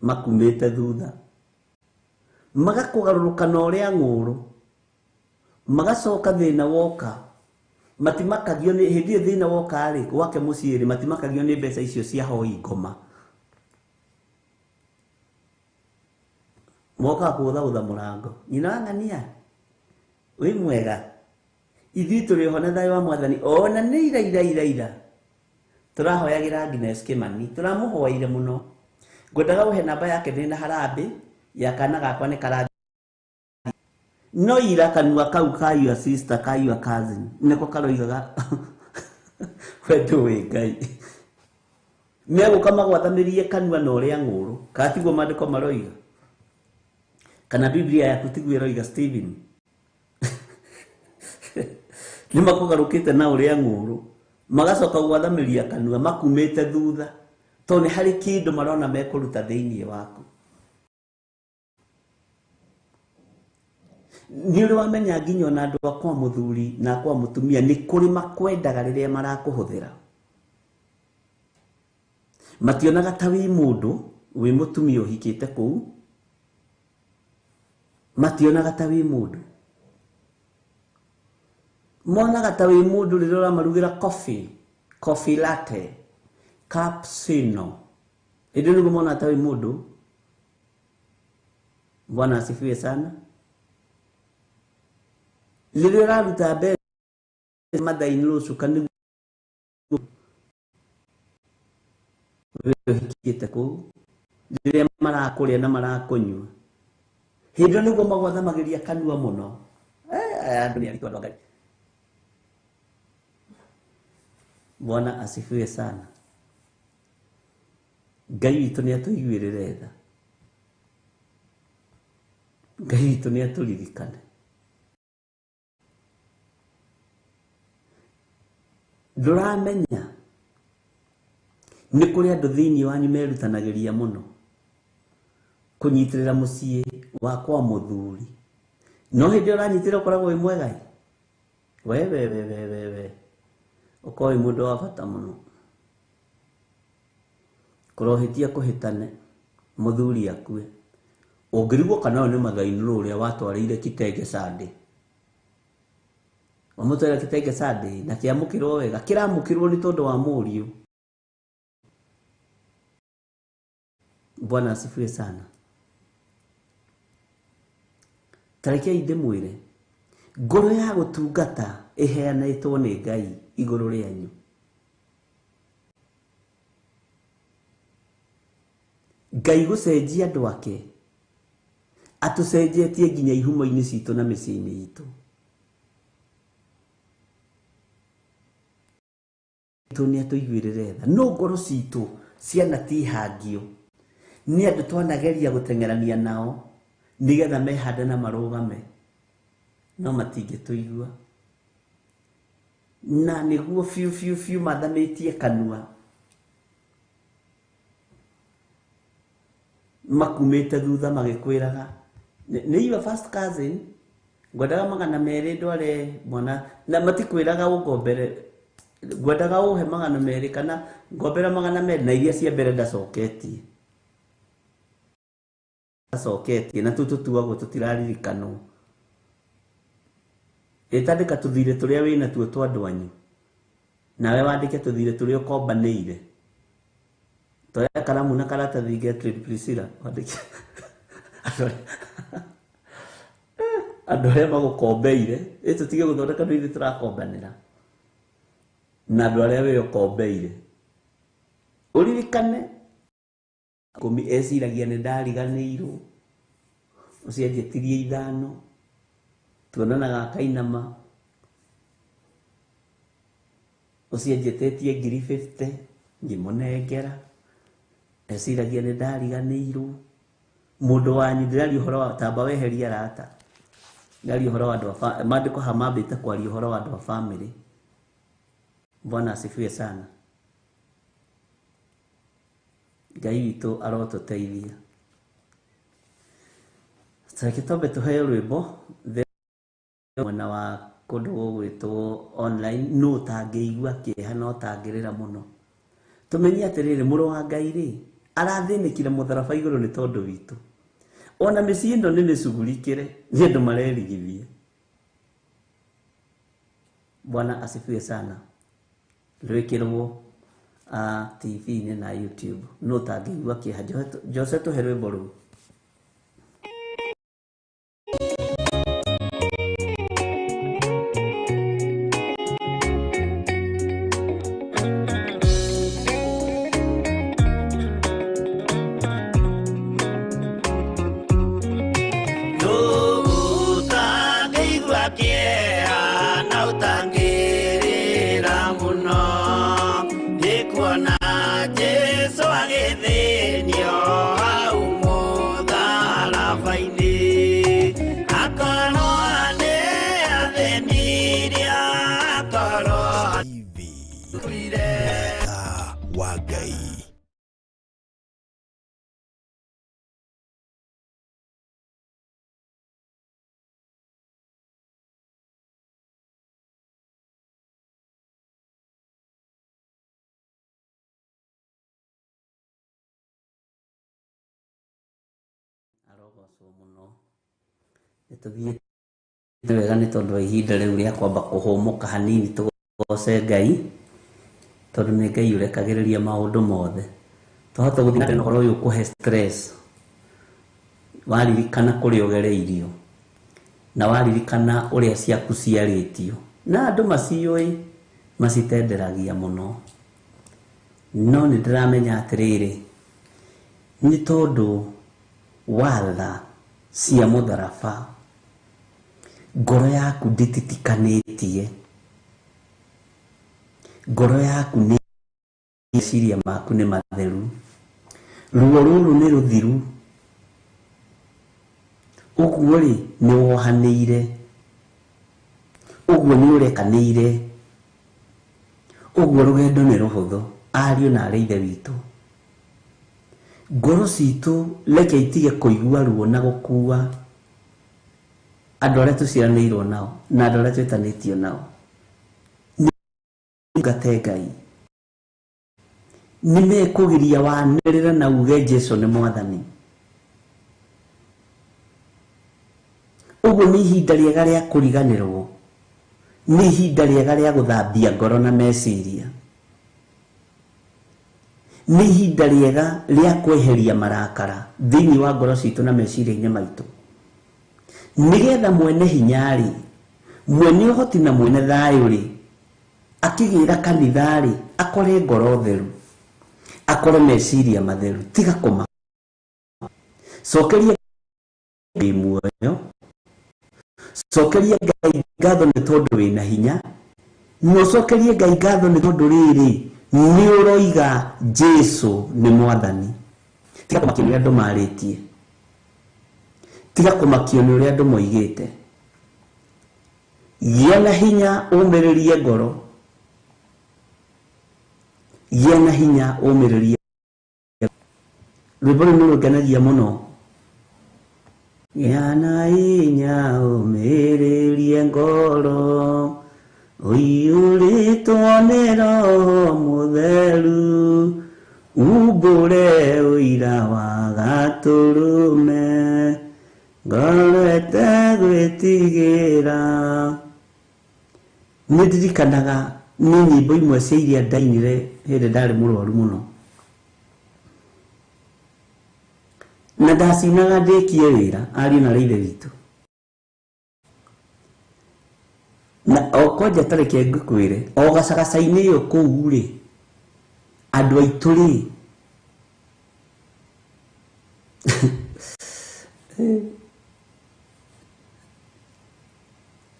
makumĩte thutha, magakũgarũrũka na ũrĩa ng'ũrũ, magacoka thĩna woka matimakagio nĩ hĩndĩ ĩyo thĩna woka rĩ gwake mũciĩ rĩ, matimakagio nĩ mbeca icio cia hoi ngoma, mokaga kũgũthagũtha mũrango, nyina wa ng'ania wĩ mwega, ithuĩ tũrĩ oho na thayũ wa Mwathani, ona nĩ ira ira ira ira tũrahoyagĩra Agnes Kimani, tũramũhoeire mũno. Ngwendaga ũhe namba yake ndĩ na harambĩ ya kana gakwa nĩ karathi, no ira kanua kau ka your sister ka your cousin nĩko karoigaga we ndũĩ Ngai, megũka magwathamĩrie kanua na ũrĩa ng'ũrũ, kana tiguo maandĩko maroiga, kana Biblia yaku tiguo ĩroiga Stephen? Nĩ makũgarũkĩte na ũrĩa ng'ũrũ, magacoka gwathamĩria kanua makumĩte thutha, tondũ nĩ harĩ kĩndũ marona mekũruta thĩinĩ waku. Nĩ ũrĩ wamenya nginya ona andũ a kwa mũthuri na kwa mũtumia nĩ kũrĩ makwendaga rĩrĩa marakũhũthĩra, mationaga ta wĩ mũndũ wĩ mũtumia ũhikĩte kũu, mationaga ta wĩ mũndũ, monaga ta wĩ mũndũ rĩrĩa ũramarugĩra coffee, coffee latte, cappuccino, hĩndĩ ĩyo nĩguo monaga ta wĩ mũndũ. Bwana asifiwe sana. Rĩrĩa ũraruta mbeca mathaa-inĩ rũcuka nĩguo ũhikĩte kũu, rĩrĩa marakũrĩa na marakũnyua, hĩndĩ ĩyo nĩguo magwathamagĩria kanua mũno. Andũ nĩ aritũ andũ a Ngai. Bwana asifiwe sana. Ngai witũ nĩ atũiguĩrĩre tha, Ngai witũ nĩ atũririkane. Ndũramenya nĩ kũrĩ andũ thĩinĩ wanyu merutanagĩria mũno kũnyitĩrĩra mũciĩ wa kwa mũthuri, no hĩndĩ ĩyo ũranyitĩrĩra ũkoragwo wĩ mwega ĩ, we we we we we we ũkorwo wĩ mũndũ wa bata mũno. Kũrohĩtia kũhĩtane mũthuri akue, ũngĩrigwo kana ũyũ nĩ mathainĩ ũrĩa watwarĩire kitenge Sunday. Wamũtwarĩra kitenge Sunday na kĩamũkĩrwo wega, kĩramũkĩrwo nĩ tondũ wa mũriũ. Bwana asifiwe sana. Tarekei ndĩmwĩre, ngoro ya gũtungata ĩheanĩtwo nĩ Ngai igũrũ rĩanyu. Ngai gũcenjia andũ ake atũcenjetie nginya ihumo-inĩ citũ na mĩciĩ-inĩ itũ. Nĩ atũiguĩrĩre tha, no ngoro citũ cianatihangio nĩ andũ twanageria gũteng'erania nao nĩgetha mehande na marũgame, no matingĩtũigua. Na nĩguo biũ biũ biũ mathamĩtie kanua, makumĩte thutha magĩkwĩraga nĩ your first cousin, ngwendaga 200 ndware mwana, na matikwĩraga ũngombere, ngwendaga ũhe 200 kana ngombera 200, na iria cia mbere ndacoketie na tũu tũtuagwo tũtiraririkanwo. Ĩtandĩka tũthirĩ tũrĩa wĩna tuo twa andũ anyu, nawe wandĩke tũthirĩ tũrĩa ũkombanĩire. Toya karamu na karatathi Gertrude Priscilla, wandĩke andũ arĩa magũkombeire. Ĩ tũtige gũthondeka nĩ ithuĩ tũrakombanĩra na andũ arĩa we ũkombeire. Ũririkane 10 eciragia nĩ ndariganĩirwo, ũcio anjĩtirie 5, tuonanaga akainama, ũcio anjĩtĩtie 50,000 ngĩmũnengera, eciragia nĩ ndariganĩirwo. Mũndũ wanyu ndĩraria ũhoro wa tamba weheria arata, ndĩraria ũhoro wa andũ a maandĩko haha mambĩte kwaria ũhoro wa andũ a family. Bwana asifiwe sana. Ngai witũ arotũteithia. Reke twambe tũheo rwĩmbo mwena wa kũndũ gũgwĩtwo online, no ũtangĩigua kĩeha na ũtangĩrĩra mũno. Tũmenye atĩrĩrĩ, mũrũ wa Ngai rĩ arathĩnĩkire mũtharaba igũrũ nĩ tondũ witũ. Ona mĩciĩ ĩno nĩ mĩcugurikĩre nĩ andũ marerigithia. Bwana asifiwe sana. Rwĩkĩrwo TV-inĩ na YouTube, no ũtangĩigua kĩeha. Jose tũhe rwĩmbo rũu. TV. Mũrata wa Ngai. Arogocwo mũno. Nĩtũthiĩte wega nĩ tondũ wa ihinda rĩu rĩa kwamba kũhũmũka hanini tũgoce Ngai, tondũ nĩ Ngai ũrekagĩrĩria maũndũ mothe. Twahota gũthiĩ na mbere na ũhoro ũyũ ũkũhe stress, waririkana kũrĩa ũgereirio na waririkana ũrĩa ciaku ciarĩtio, na andũ maciũĩ macitenderagia mũno. No nĩ ndĩramenya atĩrĩrĩ, nĩ tondũ wa tha cia mũtharaba, ngoro yaku ndĩtitikanĩtie, ngoro yaku nĩ meciria maku nĩ matheru, ruo rũrũ nĩ rũthiru, ũguo rĩ nĩ wohanĩire, ũguo nĩ ũrekanĩire, ũguo rũgendo nĩ rũhũthũ. Ariũ na arĩ ithe witũ, ngoro citũ reke itige kũigua ruo na gũkua andũ arĩa tũciaranĩirwo nao na andũ arĩa twĩtanĩtio nao. Nĩngate Ngai, nĩ mekũgiria wanĩrĩre na uge Jesũ nĩ mwathani. Ũguo nĩ ihinda rĩega rĩa kũriganĩrwo Nĩ ihinda rĩega rĩa gũthambia ngoro na meciria. Nĩ ihinda rĩega rĩa kweheria marakara thĩinĩ wa ngoro citũ na meciria-inĩ maitũ. Nĩgetha mwene hinya-rĩ, mwene ũhoti na mwene thayũ-rĩ, akĩgĩra kanitha-rĩ, akore ngoro theru, akore meciria matheru, tiga kũmaka. Cokeria Ngai muoyo, cokeria Ngai ngatho nĩ tondũ wĩna hinya, na ũcokerie Ngai ngatho nĩ tondũ rĩrĩ, nĩ ũroiga Jesu nĩ mwathani. Tiga kũmakio nĩ ũrĩa andũ marĩtie, tiga kũmakio nĩ ũrĩa andũ moigĩte. Gĩa na hinya ũmĩrĩrie ngoro, gĩa na hinya ũmĩrĩrie. Rwĩmbo rũu nĩ rũngenagia mũno. Gĩa na hinya ũmĩrĩrie ngoro, ũiyũrĩtwo nĩ Roho Mũtheru, umbũre ũira wa Gatũrũme, ngoro ĩtegwĩtigĩra. Nĩ ndirikanaga nĩ nyĩmbo imwe cia iria ndainire hĩndĩ ndarĩ mũrwaru mũno. Na ndacinaga ndĩkie wĩra ariũ na ithe witũ. Na o kwanja tareke ngũkwĩre, o gacagaca-inĩ ĩyo kũu rĩ, andũ aitũ rĩ,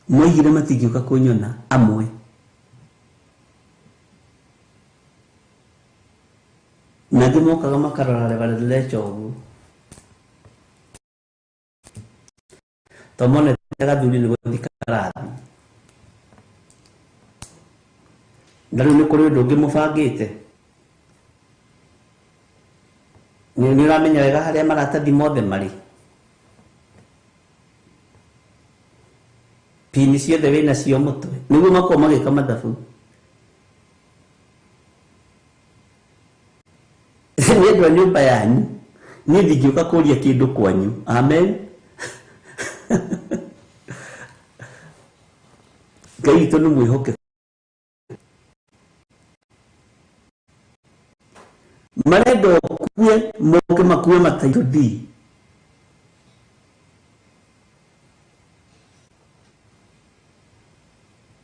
moigire matingĩũka kũnyona amwe. Na angĩ mokaga makarora Reverend Lecho ũguo. To monete gathuri nĩ gũthiĩ karathi. Na rĩu nĩ kũrĩ ũndũ ũngĩ mũbangĩte. Nĩ ũramenya wega harĩa maratathi mothe marĩ. Pini ciothe wĩna cio mũtwe. Nĩguo makorwo magĩka mathabu. Nĩ andũ a nyũmba yanyu. Niĩ ndingĩũka kũria kĩndũ kwanyu. Amen. Ngai witũ nĩ mwĩhokeku. Marenda ũkue moke makue mataitũ D.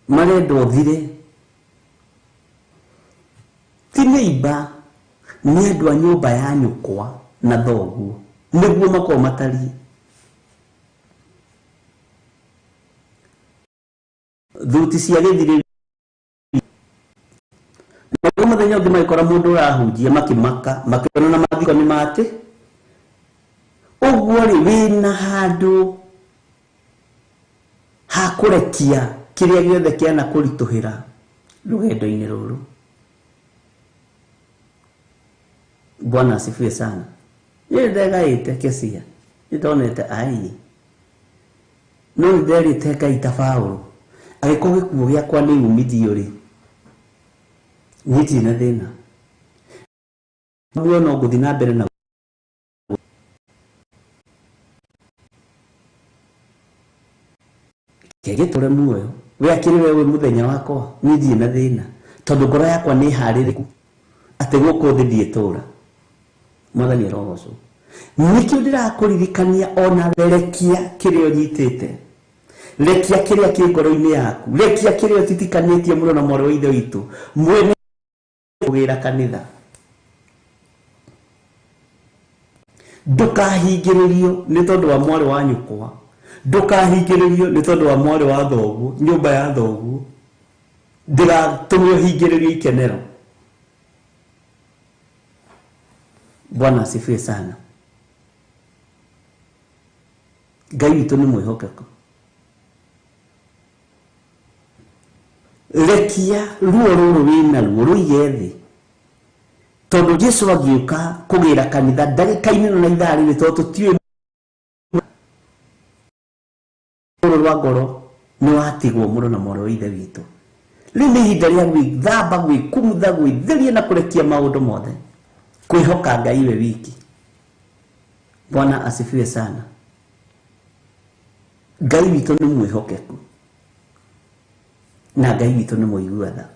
Marenda ũthire. Ti neighbor, nĩ andũ a nyũmba ya nyũkwa na thoguo. Nĩguo makorwo matariĩ. Thuti cia gĩthirĩ. Naguo mũthenya ũngĩ magĩkora mũndũ ũrahunjia makĩmaka, makĩona na mathiko nĩ matĩ. Ũguo rĩ, wĩna handũ ha kũrekia kĩrĩa gĩothe kĩana kũritũhĩra rũgendo-inĩ rũrũ. Bwana asifiwe sana. Niĩ nĩndegaĩte Kesia, nĩndonete ai. No nĩnderĩte Ngai ta Paũlũ, angĩkorwo gĩkuũ gĩakwa nĩ umithio rĩ, niĩ ndirĩ na thĩna. Muoyo no ngũthiĩ na mbere na ngĩtũre muoyo. We akĩrĩ we wĩ mũthenya wakwa, niĩ ndirĩ na thĩna. Tondũ ngoro yakwa nĩ harĩrĩku atĩ gũkũ thĩ ndiĩtũra. Mwathani arogocwo. Nĩkĩo ndĩrakũririkania ona rekia kĩrĩa ũnyitĩte. Rekia kĩrĩa kĩ ngoro-inĩ yaku. Rekia kĩrĩa ũtitikanĩtie mũno na mwarĩ wa ithe witũ. Mwene kũgĩra kanitha. Ndũkahingĩrĩrio nĩ tondũ wa mwarĩ wa nyũkwa. Ndũkahingĩrĩrio nĩ tondũ wa mwarĩ wa thoguo, nyũmba ya thoguo. Ndĩgatũme ũhingĩrĩrio ikenero. Bwana asifiwe sana. Ngai witũ nĩ mwĩhokeku. Rekia ruo rũrũ wĩnaruo rũige thĩ. Tondũ Jesu agĩũka kũgĩra kanitha ndagĩka-inĩ ĩno na ithaa rĩrĩ, tondũ tũtiũĩ rũrũ rwa ngoro nĩ watigwo mũno na mwarĩ wa ithe witũ. Rĩu nĩ ihinda rĩa gwĩthamba, gwĩkumutha, gwĩtheria na kũrekia maũndũ mothe. Kwĩhoka Ngai we wiki. Bwana asifiwe sana. Ngai witũ nĩ mwĩhokeku. Na Ngai witũ nĩ mũigua tha.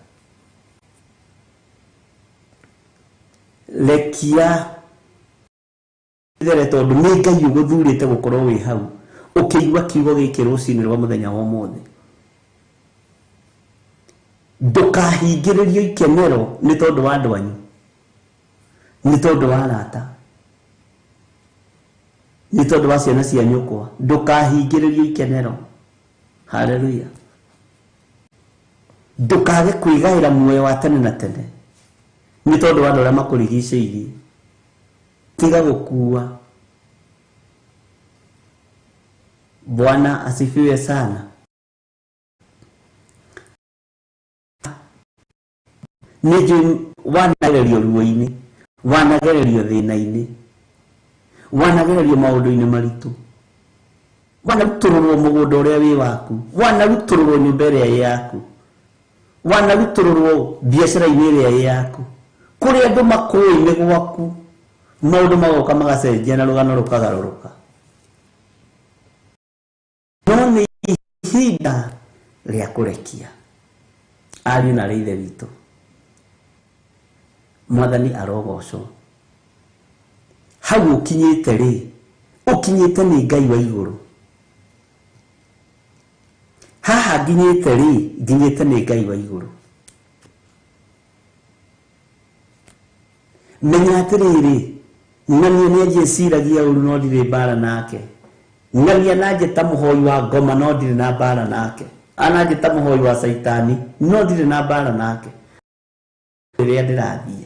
Rekia there tondũ nĩ Ngai ũgũthurĩte gũkorwo wĩ hau ũkĩigua kiugo gĩkĩ rũcinĩ rwa mũthenya wa ũmũthĩ. Ndũkahingĩrĩrio ikenero nĩ tondũ wa andũ anyu, nĩ tondũ wa arata, nĩ tondũ wa ciana cia nyũkwa. Ndũkahingĩrĩrio ikenero. Haleluya. Ndũkage kwĩgaĩra muoyo wa tene na tene nĩ tondũ wa andũ arĩa makũrigicĩirie. Tiga gũkua. Bwana asifiwe sana. Nĩ njũĩ wanagererio ruo-inĩ, wanagererio thĩna-inĩ, wanagererio maũndũ-inĩ maritũ, wanarutũrũrwo mũgũnda ũrĩa wĩ waku, wanarutũrũrwo nyũmba ĩrĩa ĩ yaku, wanarutũrũrwo biacara-inĩ ĩrĩa ĩ yaku, kũrĩa andũ makũĩ nĩ gwaku, maũndũ magoka magacenjia na rũgano rũkagarũrũka. No nĩ ihinda rĩa kũrekia. Ariũ na aarĩ a Ithe witũ, Mwathani arogocwo. Hau ũkinyĩte rĩ, ũkinyĩte nĩ Ngai wa igũrũ. Haha nginyĩte rĩ, nginyĩte nĩ Ngai wa igũrũ. Menya atĩrĩrĩ, ng'ania nĩ anjĩciragia ũru no ndirĩ mbara nake. Ng'ania nanjĩta mũhoi wa ngoma no ndirĩ na mbara nake. Ananjĩta mũhoi wa caitani no ndirĩ na mbara nake. Rĩrĩa ndĩrathiĩ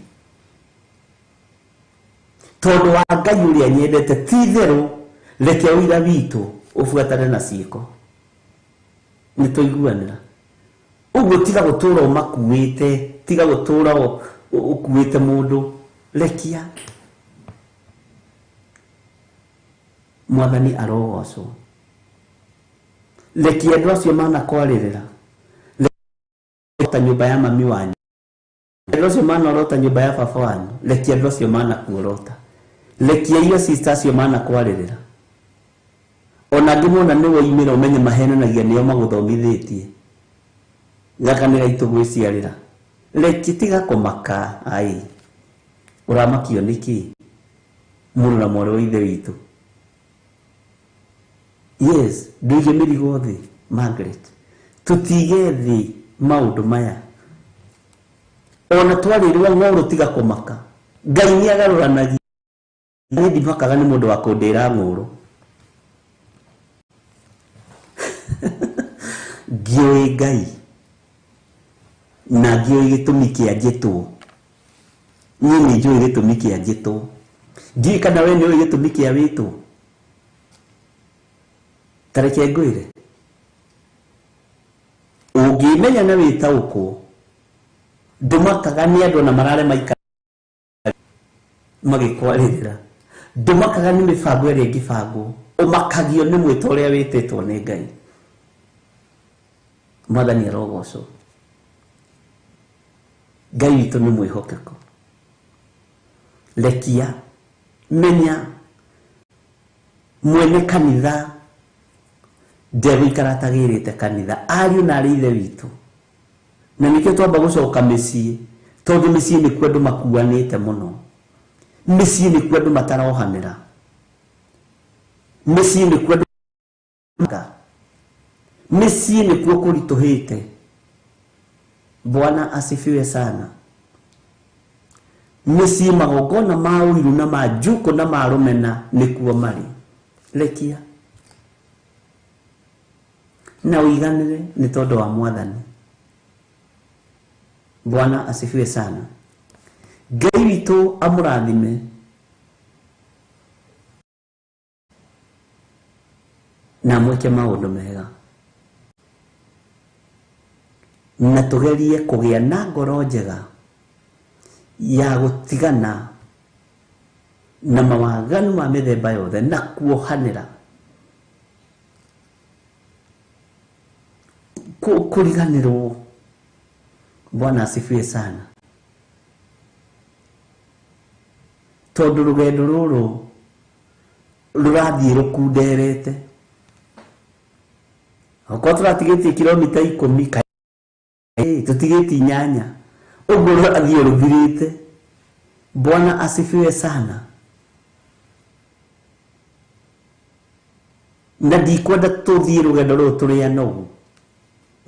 tondũ wa Ngai ũrĩa nyendete, ti itherũ reke ũira witũ ũbuatane na ciĩko. Nĩ tũiguanĩra ũguo. Tiga gũtũra ũmakuĩte, tiga gũtũra ũkuĩte mũndũ. Rekia. Mwathani arogocwo. Rekia andũ acio manakwarĩrĩra ta nyũmba ya mami wanyu, andũ acio manorota nyũmba ya baba wanyu, rekia andũ acio manakuorota, rekia iyo sister acio manakwarĩrĩra. Ona angĩ mona nĩ woimĩra ũmenye mahenanagia nĩo magũthomithĩtie. Gaka nĩ gaitũ gwĩciarĩra. Reki, tiga kũmaka. Ai, ũramakio nĩkĩ mũrũ na mwarĩ wa ithe witũ? Yes, ndũige mĩrigo thĩ. Margaret, tũtige thĩ maũndũ maya. Ona twarĩrwo ng'ũrũ, tiga kũmaka. Ngai nĩ agarũranagia. Niĩ ndimakaga nĩ mũndũ wa kũndĩra ng'ũrũ. Ngĩũĩ Ngai na ngĩũĩ gĩtũmi kĩa njĩtwo. Niĩ nĩ njũĩ gĩtũmi kĩa njĩtwo. Ndiũĩ kana we nĩ ũĩ gĩtũmi kĩa wĩtwo. Ta reke ngwĩre, ũngĩmenya na wĩtaũkwo, ndũmakaga nĩ andũ ona mararema ikara magĩkwarĩrĩra. Ndũmakaga nĩ mĩbango ĩrĩa ĩngĩbangwo. Ũmakagio nĩ mwĩto ũrĩa wĩtĩtwo nĩ Ngai. Mwathani arogocwo. Ngai witũ nĩ mwĩhokeku. Rekia, menya mwene kanitha ndegũikara atagĩrĩte kanitha. Ariũ na arĩ ithe witũ, na nĩkĩo twamba gũcoka mĩciĩ, tondũ mĩciĩ nĩkuo andũ makuanĩte mũno, mĩciĩ nĩkuo andũ matarohanĩra, mĩciĩ nĩkuo andũ, mĩciĩ nĩkuo kũritũhĩte. Bwana asifiwe sana. Mĩciĩ magongona ma ũiru na ma njukũ na ma rũmena nĩkuo marĩ. Rekia na ũiganĩre nĩ tondũ wa Mwathani. Bwana asifiwe sana. Ngai witũ amũrathime na amwĩke maũndũ mega, na tũgerie kũgĩa na ngoro njega ya gũtigana na mawaganu ma mĩthemba yothe na kuohanĩra, kũriganĩrwo. Bwana asifiwe sana. Tondũ rũgendo rũrũ rũrathiĩ rũkunderete, okorwo tũratigĩtie kilomita 10. Tũtigĩtie inyanya ũguo rũrathiĩ rũthirĩte. Bwana asifiwe sana. Na ndikwenda tũthiĩ rũgendo rũrũ tũrĩ anogu,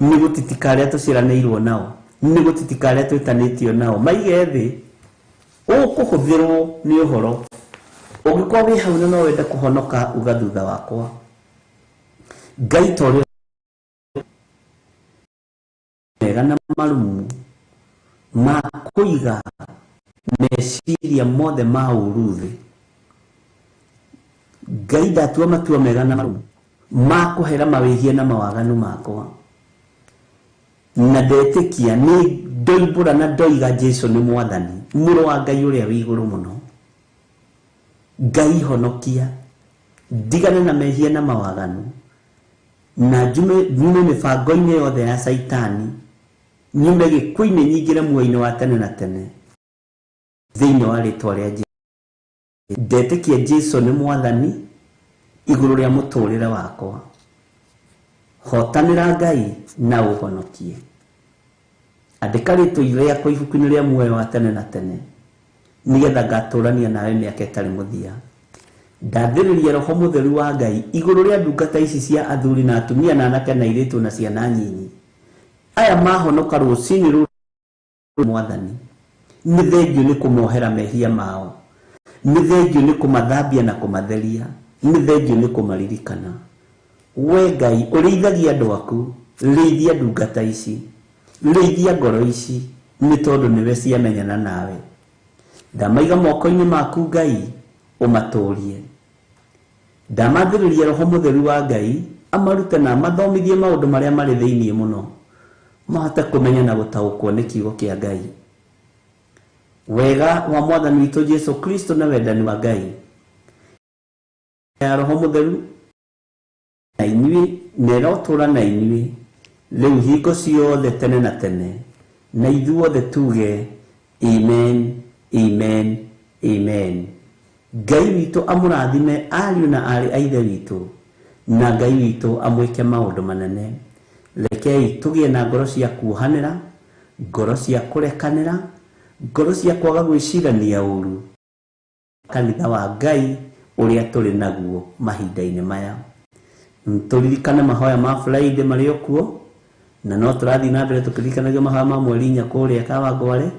nĩ gũtitika arĩa tũciaranĩirwo nao, nĩ gũtitika arĩa twĩtanĩtio nao maige thĩ. Ũkũhũthĩrwo nĩ ũhoro. Ũngĩkorwo wĩ hau na no wende kũhonoka, uga thutha wakwa, Ngai ta ũrĩa mega na marumu ma kũiga meciria mothe ma ũru thĩ. Ngai ndatua matua mega na marumu ma kũhera mawĩhia na mawaganu makwa, na ndetĩkia nĩ ndoimbũra na ndoiga Jesu nĩ mwathani, mũrũ wa Ngai ũrĩa wĩ igũrũ mũno. Ngai honokia, ndigane na mehia na mawaganu, na nyume mĩbango-inĩ yothe ya Caitani, nyume gĩkuũ-inĩ nyingĩre muoyo-inĩ wa tene na tene thĩinĩ wa rĩtwa rĩa Jesu. Ndetĩkia Jesu nĩ mwathani igũrũ rĩa mũtũrĩre wakwa. Hotanĩra Ngai na ũhonokie. Andĩka rĩtwa rĩakwa ibuku-inĩ rĩa muoyo wa tene na tene, nĩgetha ngatũrania nawe mĩaka ĩtarĩ mũthia. Ndathĩrĩria Roho Mũtheru wa Ngai igũrũ rĩa ndungata ici cia athuri na atumia na anake na airĩtu na ciana nyinyi, aya mahonoka rũcinĩ rũrũ mwathani. Nĩ thengiũ nĩ kũmohera mehia mao, nĩ thengiũ nĩ kũmathambia na kũmatheria, nĩ thengiũ nĩ kũmaririkana. We Ngai ũrĩithagia andũ aku, rĩithia ndungata ici, rĩithia ngoro ici, nĩ tondũ nĩwe ciamenyana nawe. Ndamaiga moko-inĩ maku Ngai, ũmatũrie. Ndamathĩrĩria Roho Mũtheru wa Ngai amarute na amathomithie maũndũ marĩa marĩ thĩinĩ mũno, mahote kũmenya na gũtaũkwo nĩ kiugo kĩa Ngai. Wega wa mwathani witũ Jesu Kristo na wendani wa Ngai ya Roho Mũtheru na inyuĩ, na ĩrotũũra na inyuĩ rĩu hingo ciothe tene na tene, na ithuothe tuge amen, amen, amen. Ngai witũ amũrathime ariũ na aarĩ a Ithe witũ, na Ngai witũ amwĩke maũndũ manene. Rekei tũgĩe na ngoro cia kuohanĩra, ngoro cia kũrekanĩra, ngoro cia kwaga gwĩcirania ũru kanitha wa Ngai ũrĩa tũrĩ naguo mahinda-inĩ maya. Tũririkane mahoya ma Friday marĩ o kuo, na no tũrathiĩ na mbere tũkĩririkanagia mahoya ma mweri inya kũrĩa Kawangware.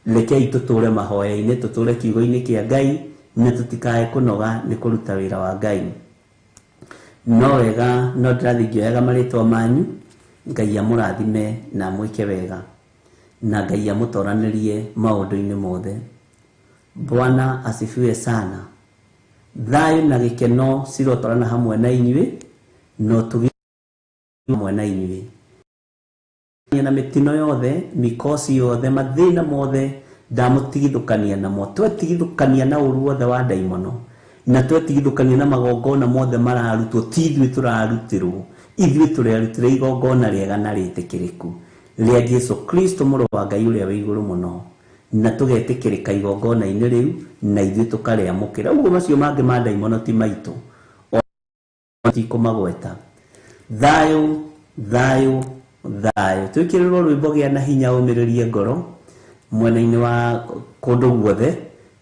Rekei tũtũre mahoya-inĩ, tũtũre kiugo-inĩ kĩa Ngai, na tũtikae kũnoga nĩ kũruta wĩra wa Ngai. No wega no ndĩrathiĩ ngĩoyaga marĩtwa manyu. Ngai amũrathime na amwĩke wega, na Ngai amũtoranĩrie maũndũ-inĩ mothe. Bwana asifiwe sana. Thayũ na gĩkeno cirotwarana hamwe na inyuĩ, no tũgĩe hamwe na inyuĩ na mĩtino yothe, mikosi yothe, mathĩna mothe ndamũtigithũkania namo. Twetigithũkania na ũru wothe wa ndaimono, na twetigithũkania na magongona mothe mararutwo, ti ithuĩ tũrarutĩrwo, ithuĩ tũrarutĩra igongona rĩega na rĩtĩkĩrĩku rĩa Jesu Kristo mũrũ wa Ngai ũrĩa wĩ igũrũ mũno, na tũgetĩkĩrĩka igongona-inĩ rĩu, na ithuĩ tũkarĩamũkĩra. Ũguo macio mangĩ ma ndaimono ti maitũ, o tikũmagweta. Thayũ, thayũ, thayũ. Twĩkĩrĩrwo rwĩmbo gĩa na hinya ũmĩrĩrie ngoro mwena-inĩ wa kũndũ guothe,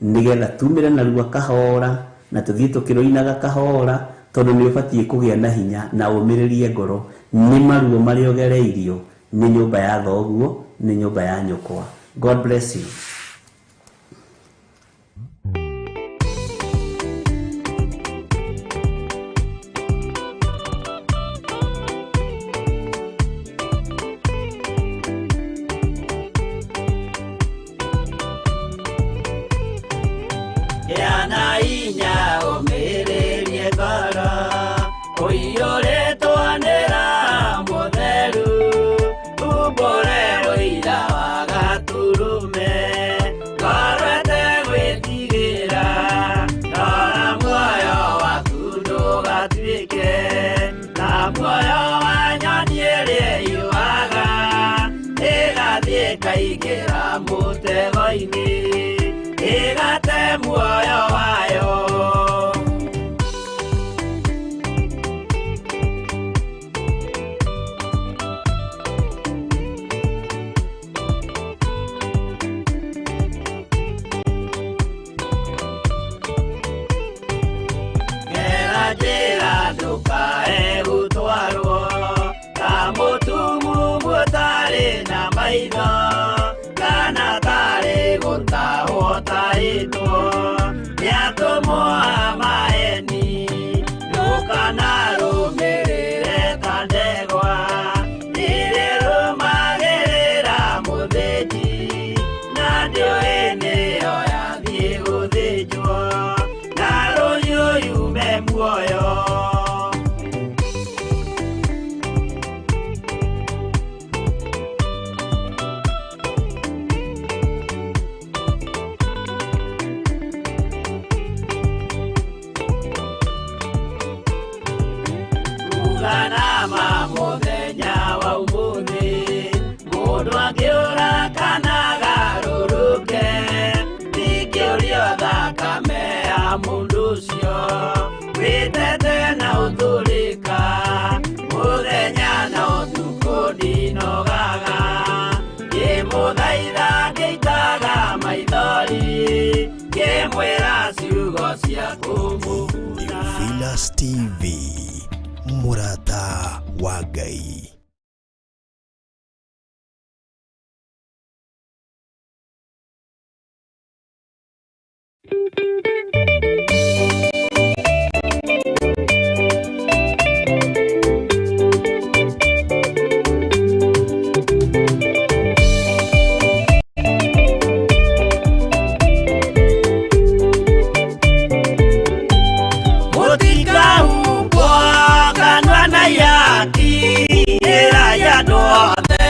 nĩgetha tumĩre narua kahora, na tũthiĩ tũkĩrũinaga kahora, tondũ nĩ ũbatiĩ kũgĩa na hinya na ũmĩrĩrie ngoro nĩ maruo marĩa ũgereirio nĩ nyũmba ya thoguo, nĩ nyũmba ya nyũkwa. God bless you. Gĩa na hinya ũmĩrĩrie ngoro, ũiyũrĩtwo nĩ Roho Mũtheru, umbũre ũira wa Gatũrũme, ngoro ĩtegwĩtigĩra, rora muoyo waku ndũgatuĩke ta muoyo wa nyoni ĩrĩa ĩyũaga, ĩgathiĩ ĩkaingĩra mũtego-inĩ, ĩgate muoyo wayo. Wa Ngai. Mũtikahumbwo kanua na ihaki, ĩra ya andũ othe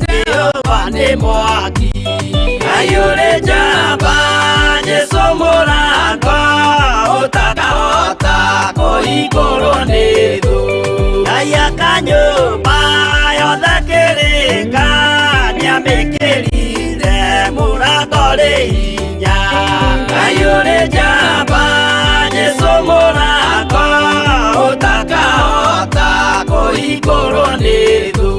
Jehova nĩ mwaki. Ngai ũrĩ njamba, Jesũ mũrango, ũtakahota kũhingũrwo nĩ thũ. Ngai aka nyũmba yothe kĩrĩka, nĩamĩkĩrire mũrango rĩ hinya. Ngai ũrĩ njamba, Jesũ mũrango, ũtakahota kũhingũrwo nĩ thũ.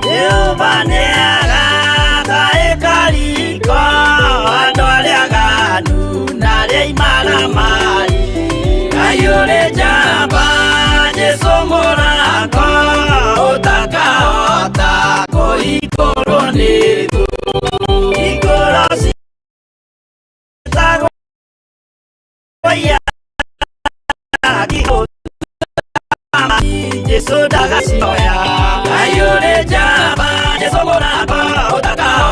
Jehova nĩagaka ĩkariko andũ arĩa aganu na arĩa imaramari. Ngai ũrĩ njamba, Jesũ mũrango, ũtakahota kũhingũrwo nĩ thũ. Hingũro ciĩtagwo ihaki, Jesũ ndagacioya.